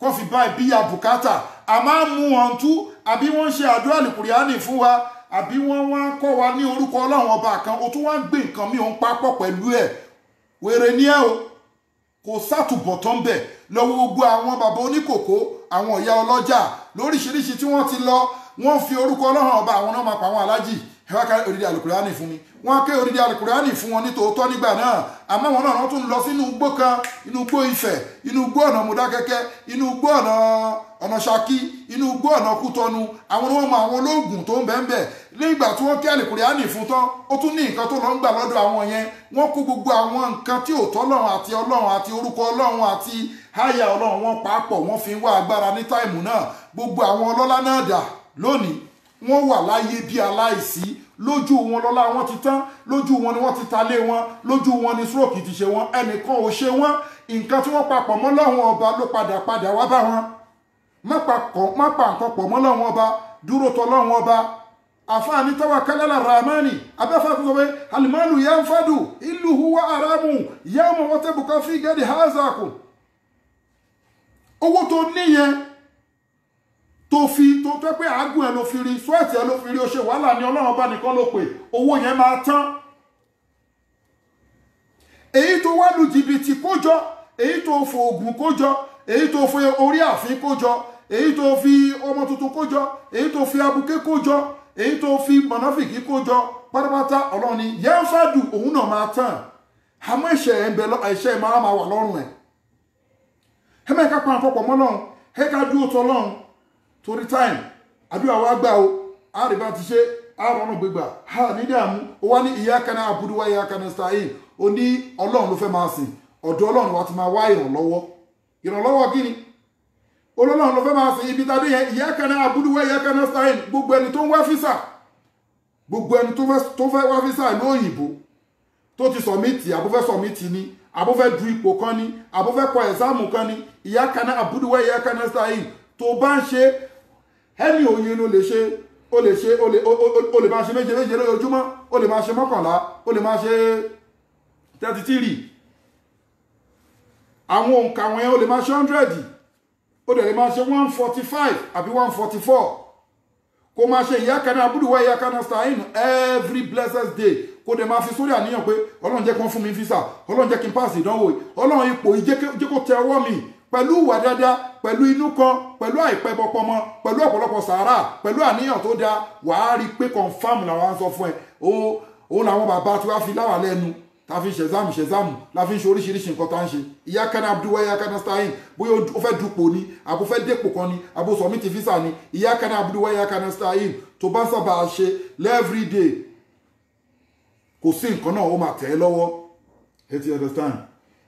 [SPEAKER 1] kó fi bá ẹbí ya bùkátà. A máa ń mú wọn tú, àbí wọ́n ń ṣe àdúrà lùkùrìánì fún wa, àbí wọ́n wá ń kọ́ wa ní orúkọ Ọlọ́run ọba kan, o tún wá ń gbé nǹkan míì òun papọ̀ pẹ̀lú ẹ̀. Wèrè ni ẹ o, kò sátúbọ̀tán bẹ̀. Lọ́wọ́ gbogbo àwọn bàbá oníkòkó, àwọn ìyá ọlọ́jà lóríṣiríṣi tí wọ́n ti lọ, wọ́n fi orúkọ Ọlọ́run ọba àwọn náà máa pa àwọn alájì. Ẹ wá ká odidi àlùkùránì fún mi. Wọ́n ké odidi àlùkùránì fún wọn ní tòótọ́ nígbà náà, àmọ́ wọn náà wọ́n tún lọ sínú igbó kan, inú igbó Ifẹ̀, inú igbó ọ̀nà Mọdákẹ́kẹ́, inú igbó ọ̀nà Ṣakí, inú igbó ọ̀nà Kútọ́nù. Àwọn ni wọ́n mọ àwọn olóògùn tó ń bẹ ń bẹ̀. Nígbà tí wọ́n ké àlùkùránì fún tán, ó tún ní nǹkan tó lọ ń gbà lọ́dọ̀ àwọn yẹn. Wọ́n kó gbogbo àwọn nǹkan tí ò tọ́ Ọlọ́run àti Ọlọ́run àti orúkọ Ọlọ́run àti háyà Ọlọ́run, wọ́n papọ̀, wọ́n fi ń wá agbára ní táìmù náà. Gbogbo àwọn ọlọ́lá náà dà lónìí, wọ́n wà láyé bí aláìsí. Lójú wọn lọ́lá wọn ti tán, lójú wọn ni wọ́n ti talé wọn, lójú wọn ni stroke ti ṣe wọn, ẹnìkan ò ṣe wọn. Nǹkan tí wọ́n papọ̀ mọ́ Ọlọ́run ọba ló padà wá bá wọn. Má pa nǹkan pọ̀ mọ́ Ọlọ́run ọba, dúró tọ́ Ọlọ́run ọba. Àfáàní tawakkal ala Rahmani, abẹ́fà tó sọ pé alimalu yanfadu ìlú huwa aramu yawma watabuka fi gadi hazaku. Owó tó níyẹn tó fi tó tẹ́ pé àágùn ẹ̀ ló fi rí, sweat ẹ̀ ló fi rí, ó ṣe wàhálà ní Ọlọ́run bá nìkan ló pè, owó yẹn máa tán. Èyí tó wá lu jìbìtì kójọ, èyí tó fò ògùn kójọ, èyí tó fi orí àfin kójọ, èyí tó fi ọmọ tuntun kójọ, èyí tó fi abuké kójọ, èyí tó fi mọ̀nàfìkì kójọ, pátápátá Ọlọ́run ni yẹn fàdù, òun náà máa tán. Àmọ́ ẹ̀ṣẹ̀ ẹ̀ ń bẹ, ẹ̀ṣẹ̀ máa máa wà lọ́rùn ẹ̀. Ẹ mẹ́ka pa àpapọ̀ mọ́ Ọlọ́run, ẹ ká dúró tọ́ Ọlọ́run. Torí time, àdúrà wa gbà o, àríbá ti ṣe, àrọ̀nà gbégbà, ha ní dààmú. Ó wá ní iyyaka na'budu wa iyyaka nasta'in, ó ní Ọlọ́run ló fẹ́ máa sìn, ọ̀dọ̀ Ọlọ́run wa ti máa wá ìrànlọ́wọ́. Ìrànlọ́wọ́ kí ni? Ọlọ́run ló fẹ́ máa sìn ibi tadé yẹn iyyaka na'budu wa iyyaka nasta'in. Gbogbo ẹni tó ń wá físà, gbogbo ẹni tó fẹ́ wá físà ìlú òyìnbó tó ti submit, àbó fẹ́ submit ni, àbó fẹ́ du ipò kan ni, àbó fẹ́ kọ ẹ̀sáàmù kan ni, iyyaka na'budu wa iyyaka nasta'in tó bá ń ṣe ẹni òye ló lè ṣe. O lè ṣe, o lè máa ṣe méje méje lójoojúmọ́, o lè máa ṣe 11, o lè máa ṣe 33. Àwọn òǹkà wọ̀nyẹn o lè máa ṣe 100, o dẹ̀ lè máa ṣe 145 àbí 144. Kó máa ṣe iyyaka na'budu wa iyyaka nasta'in every blessed day. Kó dẹ̀ máa fi sórí àníyàn pé Ọlọ́run jẹ́ kí wọ́n fún mi físà, Ọlọ́run jẹ́ kí n pass ìdánwò, Ọlọ́run ipò yìí jẹ́ kó tẹ ọwọ́ mi. Pẹ̀lú ìwà dáadáa, pẹ̀lú inú kan, pẹ̀lú àìpẹ́bọpọmọ, pẹ̀lú ọ̀pọ̀lọpọ̀ sàárà, pẹ̀lú àníyàn tó dáa, wàá rí pé confam làwọn ń sọ fún ẹ. Òun làwọn bàbá tí wàá fi láwà lẹ́nu, ta fi ń ṣẹ̀zámù ṣẹ̀zámù, la fi ń ṣe oríṣiríṣi nǹkan tá ń ṣe. Iyyaka na'budu wa iyyaka nasta'in, bóyá ó fẹ́ dupò ni, àbó fẹ́ dépò kan ni, àbó submit visa ni, iyyaka na'budu wa iyyaka nasta'in tó bá ń sábà ṣe every day, kò sí nǹkan náà ó máa tẹ̀ ẹ́ lọ́wọ́. Ẹ ti understand?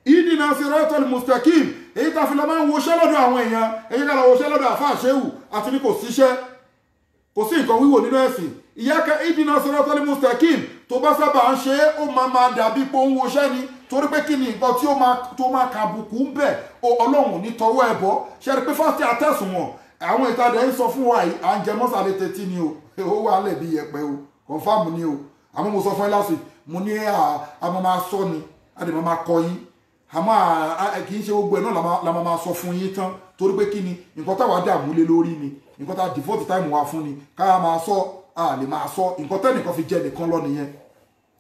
[SPEAKER 1] Idina siratal mustaqim, èyí tá fi lọ máa ń woṣẹ́ lọ́dọ̀ àwọn èèyàn, èyí ká lọ woṣẹ́ lọ́dọ̀ àfáà ṣéwù àti ní kò síṣẹ́, kò sí nǹkan wíwò nínú ẹ̀sìn. Iyyaka idina siratal mustaqim tó bá sábà ń ṣe é, ó máa máa dàbí pé ó ń woṣẹ́ ni, torí pé kí ni nǹkan tí ó máa kàbùkù ń bẹ̀, Ọlọ́run ní tọwọ́ ẹ̀ bọ́. Ṣe rí pé fásitì àtẹ̀sùn wọn àwọn ìtajà ń sọ fún wa yìí, à ń jẹ mọ́sálẹ̀ tẹ́tí ni o, ó wà lẹ̀ bí yẹpẹ̀ o, confam ni o. Àmọ́ mo sọ fún ẹ last week, mo ní a máa sọ ni, a dẹ̀ máa kọ yín, àmọ́ kì í ṣe gbogbo ẹ̀ náà la máa sọ fún yín tán, torí pé kí ni nǹkan táwa dààmú lé lórí ni, nǹkan tá a devote time wa fún ni, ká máa sọ, a lè máa sọ nǹkan tẹ́nìkan fi jẹ nìkan lọ nìyẹn.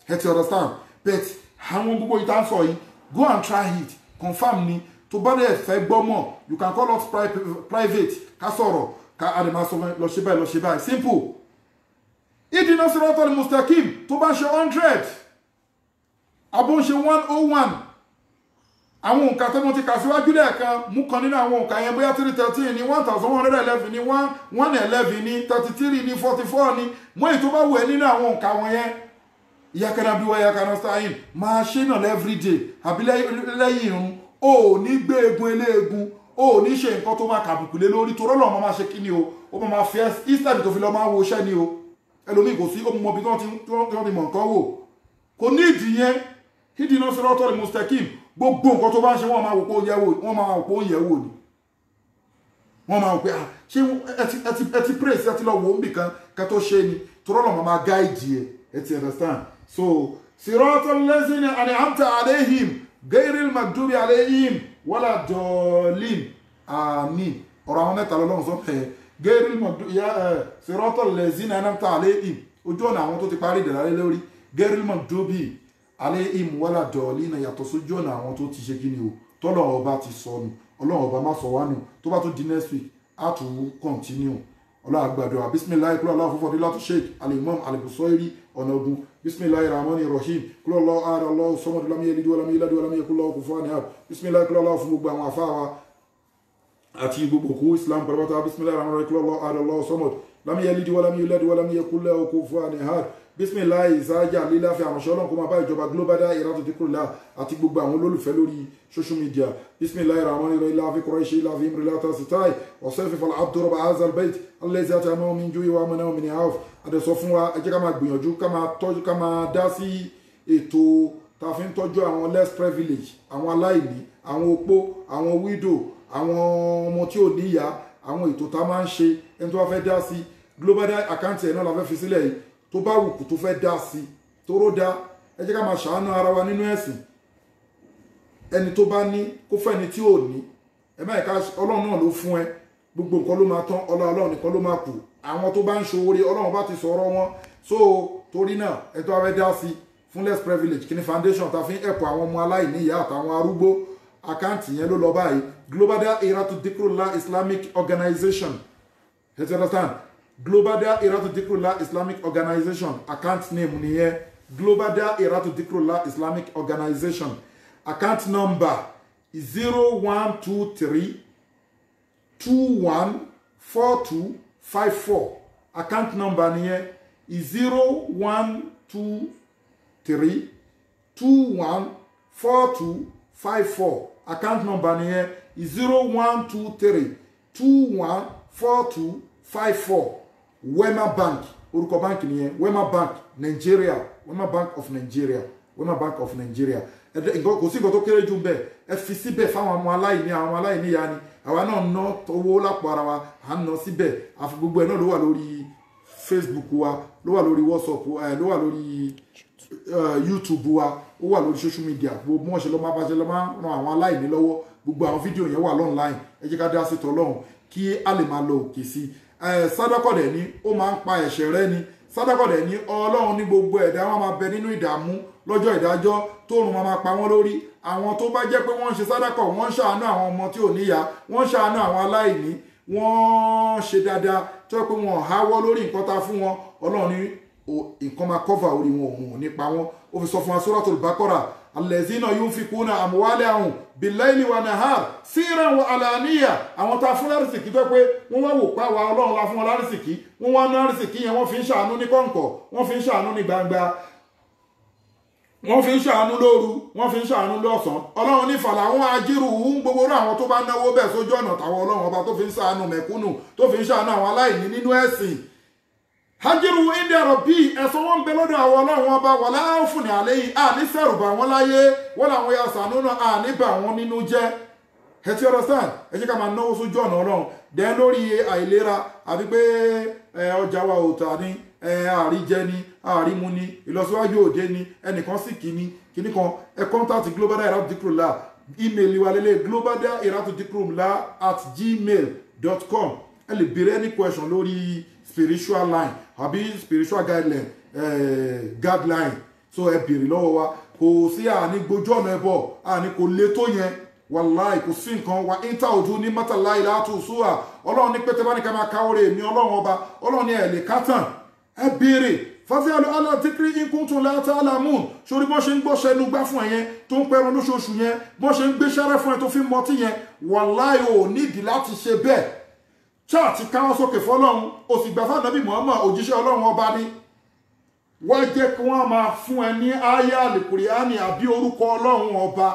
[SPEAKER 1] Ẹ ti understand? But àwọn gbogbo yìí tá ń sọ yìí, go and try it, confam ni. Tó bá dẹ̀ fẹ́ gbọ́ mọ̀, you can call us private, ká sọ̀rọ̀, ká a lè máa sọ lọ ṣe báyìí, lọ ṣe báyìí, simple. Idina siratal mustaqim tó bá ṣe 100, àbó ń ṣe 101, àwọn òǹkà tó mú ti kà síwájú lẹ́ẹ̀kan, mú kan nínú àwọn òǹkà yẹn, bóyá 313 ní, 1111 ní, 111 ní, 33 ní, 44 ní, mú èyí tó bá wù ẹ́ nínú àwọn òǹkà wọn yẹn. Iyyaka na'budu wa iyyaka nasta'in máa ṣe náà everyday àbí lẹ́yìn irun. O ò ní gbé egun eléegun, o ò ní ṣe nǹkan tó máa kàbùkù lé lórí, torí Ọlọ́run máa ṣe kí ni o, ó máa fi instead tó fi lọ máa wo iṣẹ́ ni o. Ẹlòmíì kò sí, ó mọ ibi tí wọ́n ti mọ̀ nǹkan wò, kò ní ìdí yẹn. Ihdina siratal mustaqim, gbogbo nǹkan tó bá ń ṣe wọ́n máa wò pé ó yẹ̀ wò, wọ́n máa wò pé ó yẹ̀ wò ni, wọ́n máa wò pé ṣé ẹ ti praise, ẹ ti lọ wò ó nbìkan ká tó ṣe ni, torí Ọlọ́run máa guide ẹ. Ẹ ti understand? So siratal lazina an'amta alayhim gairil magdubi alayhim wala dọ̀ọ̀lìn. Àmín. Ọ̀rọ̀ àwọn mẹ́ta lọ́lọ́run sọ pé gairil magdubi siratal lazina an'amta alayhim, ojú ọ̀nà àwọn tó ti parí ìdẹ̀ra lé lórí, gairil magdubi alayhim wala dọ̀ọ̀lìn yàtọ̀ sójú ọ̀nà àwọn tó ti ṣe kí ni o, tọ́lọ̀ ọba ti sọnù. Ọlọ́run ọba má sọ wá nù. Tó bá tún di next week, á tún continue. Ọlọ́run àgbàdo. Bismillahi kúlọ̀ aláwọ̀ fúnfọ́dé látún sheikh alimam alibusoiri ọ̀nà ogun. Bismillahi rahmani rahim kúlọ̀ lọ́ ara lọ́ sọmọdé lámúyẹ lídú ọlámúyẹ ládú ọlámúyẹ kúlọ̀ ọkùn fún àníhàb. Bismillahi kúlọ̀ aláwọ̀ fún gbogbo àwọn afáwa àti gbogbo òkú islam pátápátá. Bismillahi rahmani rahim kúlọ̀ lọ́ ara lọ́ sọmọdé lámúyẹ lídú ọlámúyẹ ládú ọlámúyẹ kúlọ̀ ọkùn fún àníhàb. Bismillahi ìsáájà líláfẹ́ àránṣẹ́ Ọlọ́run kó máa bá ìjọba Global Dahiratu Dhikrlahi àti gbogbo àwọn olólùfẹ́ lórí social media. Bismillahi rahmani rahim láfi Quraishi láfi imrilata sitai ọ̀sẹ́fì fọlá abdurrabba azal bait alẹ́sẹ̀ àti àmọ́ min ju'i wa amana min khawf. Àdẹ̀sọ fún wa, ẹ jẹ́ ká máa gbìyànjú, ká máa tọ́jú, ká máa dá sí ètò tá a fi ń tọ́jú àwọn less privileged, àwọn aláìní, àwọn opó, àwọn widow, àwọn ọmọ tí ò níyà, àwọn ètò tá a máa ń ṣe. Ẹni tó bá fẹ́ dá sí Global Dahiratu account ẹ̀ náà la fẹ́ fi sílẹ̀ yìí, tó bá wù kù tó fẹ́ dá sí tóró dá. Ẹ jẹ́ ká máa ṣàánú ara wa nínú ẹ̀sìn. Ẹni tó bá ní kó fẹ́ ẹni tí ò ní. Ẹ má ẹ̀ka Ọlọ́run náà ló fún ẹ, gbogbo nǹkan ló máa tán, Ọlọ́run nìkan ló máa kù. Àwọn tó bá ń ṣoore Ọlọ́run bá ti sọ̀rọ̀ wọn. So torí náà ẹ tó bá fẹ́ dá sí fún less privilege, kí ni foundation ta fi ń ẹ̀pọ̀ àwọn ọmọ aláìní ìyá àtàwọn arúgbó, àkáǹtì yẹn ló lọ báyìí, Global Dahiratu Dhikrlahi Islamic Organization. You understand? Global Dahiratu Dhikrlahi Islamic Organization account name nìyẹn. Global Dahiratu Dhikrlahi Islamic Organization account number 0123 214254. Account number nìyẹn 0123 214254. Account number nìyẹn 0123 214254, Wema Bank, orúkọ báńkì nìyẹn, Wema Bank Nigeria, Wema Bank of Nigeria, Wema Bank of Nigeria. Kò sí nǹkan tó kéré jù bẹ́ẹ̀, ẹ fi síbẹ̀ fáwọn ọmọ aláìní, àwọn ọmọ aláìní ya ni àwa náà ná owó lápò ara wa, à ń ná síbẹ̀. Àfi gbogbo ẹ̀ náà ló wà lórí Facebook wa, ló wà lórí WhatsApp, ló wà lórí YouTube wa, ó wà lórí social media. Gbogbo wọn ṣe lọ́ máa bá ṣe lọ́ máa ran àwọn aláìní lọ́wọ́, gbogbo àwọn fídíò yẹn wà online. Ẹ jẹ́ ká dá sí tọ́lọ́run kí a lè máa lọ òkè sí i. Sádàkọ̀dẹ̀ ni ó máa ń pa ẹ̀ṣẹ̀ rẹ́ ni, sádàkọ̀dẹ̀ ni Ọlọ́run ní gbogbo ẹ̀dá wọn máa bẹ nínú ìdààmú lọ́jọ́ ìdájọ́, tóòrùn máa máa pa wọ́n lórí. Àwọn tó bá jẹ́ pé wọ́n ń ṣe sádàkọ̀, wọ́n ń ṣàánú àwọn ọmọ tí ò níyà, wọ́n ń ṣàánú àwọn aláìní, wọ́n ṣe dáadáa tó yẹ pé wọ́n háwọ́ lórí nǹkan ta fún wọn, Ọlọ́run ní nǹkan máa kọ́fà orí wọn, òun ò ní pa wọ́n. Ó fi sọ fún wa Suratul Baqara, allazina yunfikuna amwalahum billaili wa nahar sirran wa alaniya. Àwọn tá a fún lárísìkí tó pé wọ́n wá wò pa wa Ọlọ́run la fún wọn lárísìkí, wọ́n wá ná lárísìkí yẹn, wọ́n fi ń ṣàánú ní kọ̀ǹkọ̀, wọ́n fi ń ṣàánú ní gbangba, wọ́n fi ń ṣàánú lóru, wọ́n fi ń ṣàánú lọ́sàn-án. Ọlọ́run ní fàlà àwọn ajírù ń gbogbo rú àwọn tó bá náwó bẹ́ẹ̀ sójú ọ̀nà tàwọn Ọlọ́run ọba tó fi ń ṣàánú mẹ̀kúnnù, tó fi ń ṣàánú àwọn aláìní nínú ẹ̀sìn. Hajiru india rọ̀bì, ẹ̀sán wọn ń bẹ lọ́dọ̀ àwọn Ọlọ́run ọba, wà láàfún ní alẹ́ yìí, àní sẹ̀rùbà wọn láyé, wọ́n làwọn ya sànú náà, àní bà wọn nínú jẹ́. Ẹ ti understand? Ẹ jẹ́ ká máa náwó sójú ọ̀nà Ọlọ́run. Dẹ́ lórí àìlera àbí pé ọjà wa ò tà ní, àríjẹ ni, àrímu ni, ìlọsíwájú òde ni, ẹnìkan sì kí ni kíní kan, ẹ contact Global Dahiratu Dhikrlahi, email wa lélẹ̀ globaldahiratudikrulahi@gmail.com. Ẹ lè béèrè any question lórí spiritual line àbí spiritual guideline, guideline, so ẹ béèrè lọ́wọ́ wa. Kò sí àní gbójú ọ̀nà ẹ̀bọ̀, àní kò lè tó yẹn, wàláì kò sí nǹkan wa inta ojú ní mọ́tàláì látò sùúrà. Ọlọ́run ní pété bá ní ká máa ká oore mi Ọlọ́run ọba, Ọlọ́run ní ẹ̀ lè ká tàn. Ẹ béèrè fasialu ala dhikri in kuntum la ta'lamun. Sórí bọ́n ṣe ń gbọ́ṣẹ́ inú gbá fún ẹ yẹn tó ń pẹran lóṣooṣù yẹn, bọ́n ṣe ń gbé ṣẹ́rẹ́ fún ẹ tó fi ń mọtí yẹn, wàláì ò nídìí láti ṣe bẹ́ẹ̀. Chaati káwọn sókè fọlọ́run, o sì gbà fún Ànábì Muhammad òjíṣẹ́ Ọlọ́run ọba ni. Wá jẹ́ kí wọ́n máa fún ẹ ní àyá àlùkùránì àbí orúkọ Ọlọ́run ọba,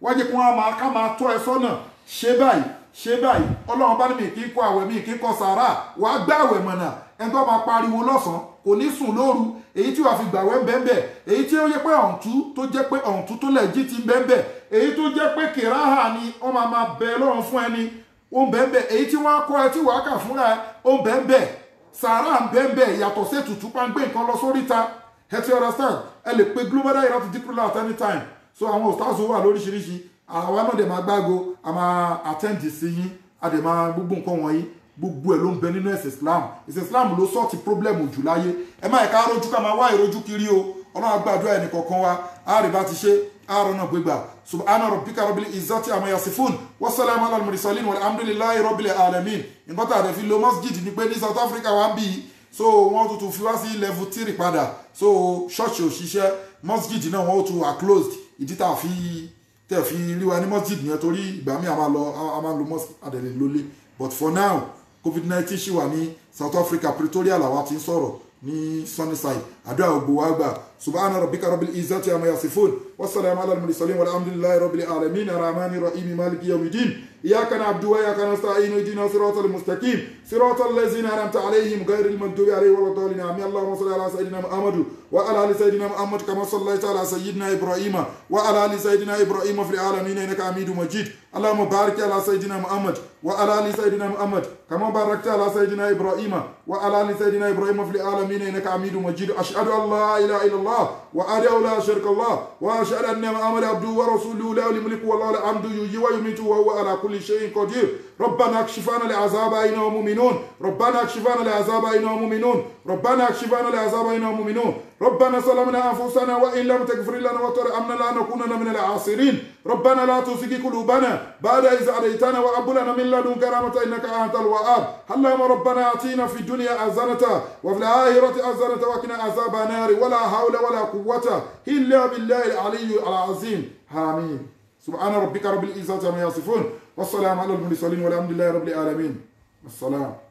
[SPEAKER 1] wá jẹ́ kí wọ́n máa ká máa tọ́ ẹ sọ́nà, ṣe báyìí ṣe báyìí. Ọlọ́run bá ní mi kì í kọ àwẹ̀, mi kì í kọ sàárà, wàá gbá àwẹ̀ mọ̀nà. Ẹni tó máa pariwo lọ́sàn-án kò ní sùn lóru, èyí tí wàá fi gbàwẹ̀ ń bẹ́ẹ̀ bẹ́ẹ̀, èyí tí ó yẹ pé ọ̀ǹtú tó jẹ́ pé ọ̀ǹtú tó lẹ̀ jí ti ń bẹ́ẹ̀ bẹ́ẹ̀, èyí tó jẹ́ pé kìráhà ni wọ́n máa máa bẹ Ọlọ́run fún ẹni ó ń bẹ́ẹ̀ bẹ́ẹ̀, èyí tí wọ́n á kọ́ ẹ tí wàá kà fúnra ẹ ó ń bẹ́ẹ̀ bẹ́ẹ̀, sàárà ń bẹ́ẹ̀ bẹ́ẹ̀, yàtọ̀ sí ètùtù pàǹgbé nǹkan lọ sóríta. Ẹ ti understand? Ẹ lè pe Global Dahiratu Dhikrlahi at any time. So àwọn òstáàzù wà lóríṣiríṣi, àwa náà dẹ̀ máa gbágo, a máa attend sí yín, a dẹ̀ máa gbogbo nǹkan wọ̀nyí, gbogbo ẹ̀ ló ń bẹ nínú ẹ̀sìn Islam. Ẹ̀sìn Islam ló sọ́ọ̀tì problem jù láyé. Ẹ má ẹ̀ka rojú ká máa wá ìrojú kiri o. Ọlọ́run á gbàdúrà ẹnì kọ̀ọ̀kan wa, á rí bá ti ṣe, á rọ́nà gbégbà. Subhana rabbika rabbil izzati amma yasifun, wassalamu ala al-mursalin walhamdulillahi rabbil alamin. Nǹkan tá a dẹ̀ fi lo masjid ni pé ní South Africa wa ń bí i, so wọ́n tuntun fi wá sí level 3 padà, so ṣọ́ọ̀ṣì ò ṣiṣẹ́, masjid náà wọ́n ó tún wà closed. Ìdí tá a fi tẹ̀ fi rí wa ní masjid yẹn torí ìgbà míì a máa lọ, a máa lo mosque adẹ̀lẹ̀ lólé, but for now COVID-19 ṣì wà ní South Africa, Pretoria làwa ti ń sọ̀rọ̀ ní Sunnyside. Àdúrà gbogbo wa gbà. Subhana rabbika rabbil izzati amma yasifun, wassalamu ala al-mursalin walhamdulillahi rabbil alamin, arrahmani rahim, maliki yawmiddin, iyyaka na'budu wa iyyaka nasta'in, ihdina siratal mustaqim, siratal ladzina an'amta alayhim ghayril maghdubi alayhim waladdallin, amin. Allahumma salli ala sayyidina Muhammad wa ala ali sayyidina Muhammad kama sallaita ala sayyidina Ibrahim wa ala ali sayyidina Ibrahim fil alamin innaka hamidum majid. Allahumma barik ala sayyidina Muhammad wa ala ali sayyidina Muhammad kama barakta ala sayyidina Ibrahim wa ala ali sayyidina Ibrahim fil alamin innaka hamidum majid. Ashhadu an la ilaha illallah wa ashhadu la sharika lah wa ashhadu anna Muhammadan abduhu wa rasuluhu, lahu al-mulku wa lahu al-hamdu yuhyi wa yumiitu wa huwa ala kulli shay'in qadir. ربنا اكشف عنا العذاب إنهم مؤمنون، ربنا اكشف عنا العذاب إنهم مؤمنون، ربنا اكشف عنا العذاب إنهم مؤمنون، ربنا ظلمنا أنفسنا وإن لم تغفر لنا وترحمنا لنكونن من الخاسرين. ربنا لا تزغ قلوبنا بعد إذ هديتنا وهب لنا من لدنك رحمة إنك أنت الوهاب. اللهم ربنا آتنا في الدنيا حسنة وفي الآخرة حسنة وقنا عذاب النار، ولا حول ولا قوة إلا بالله العلي العظيم، آمين. سبحان ربك رب العزة عما يصفون، والسلام على المرسلين والحمد لله رب العالمين. السلام.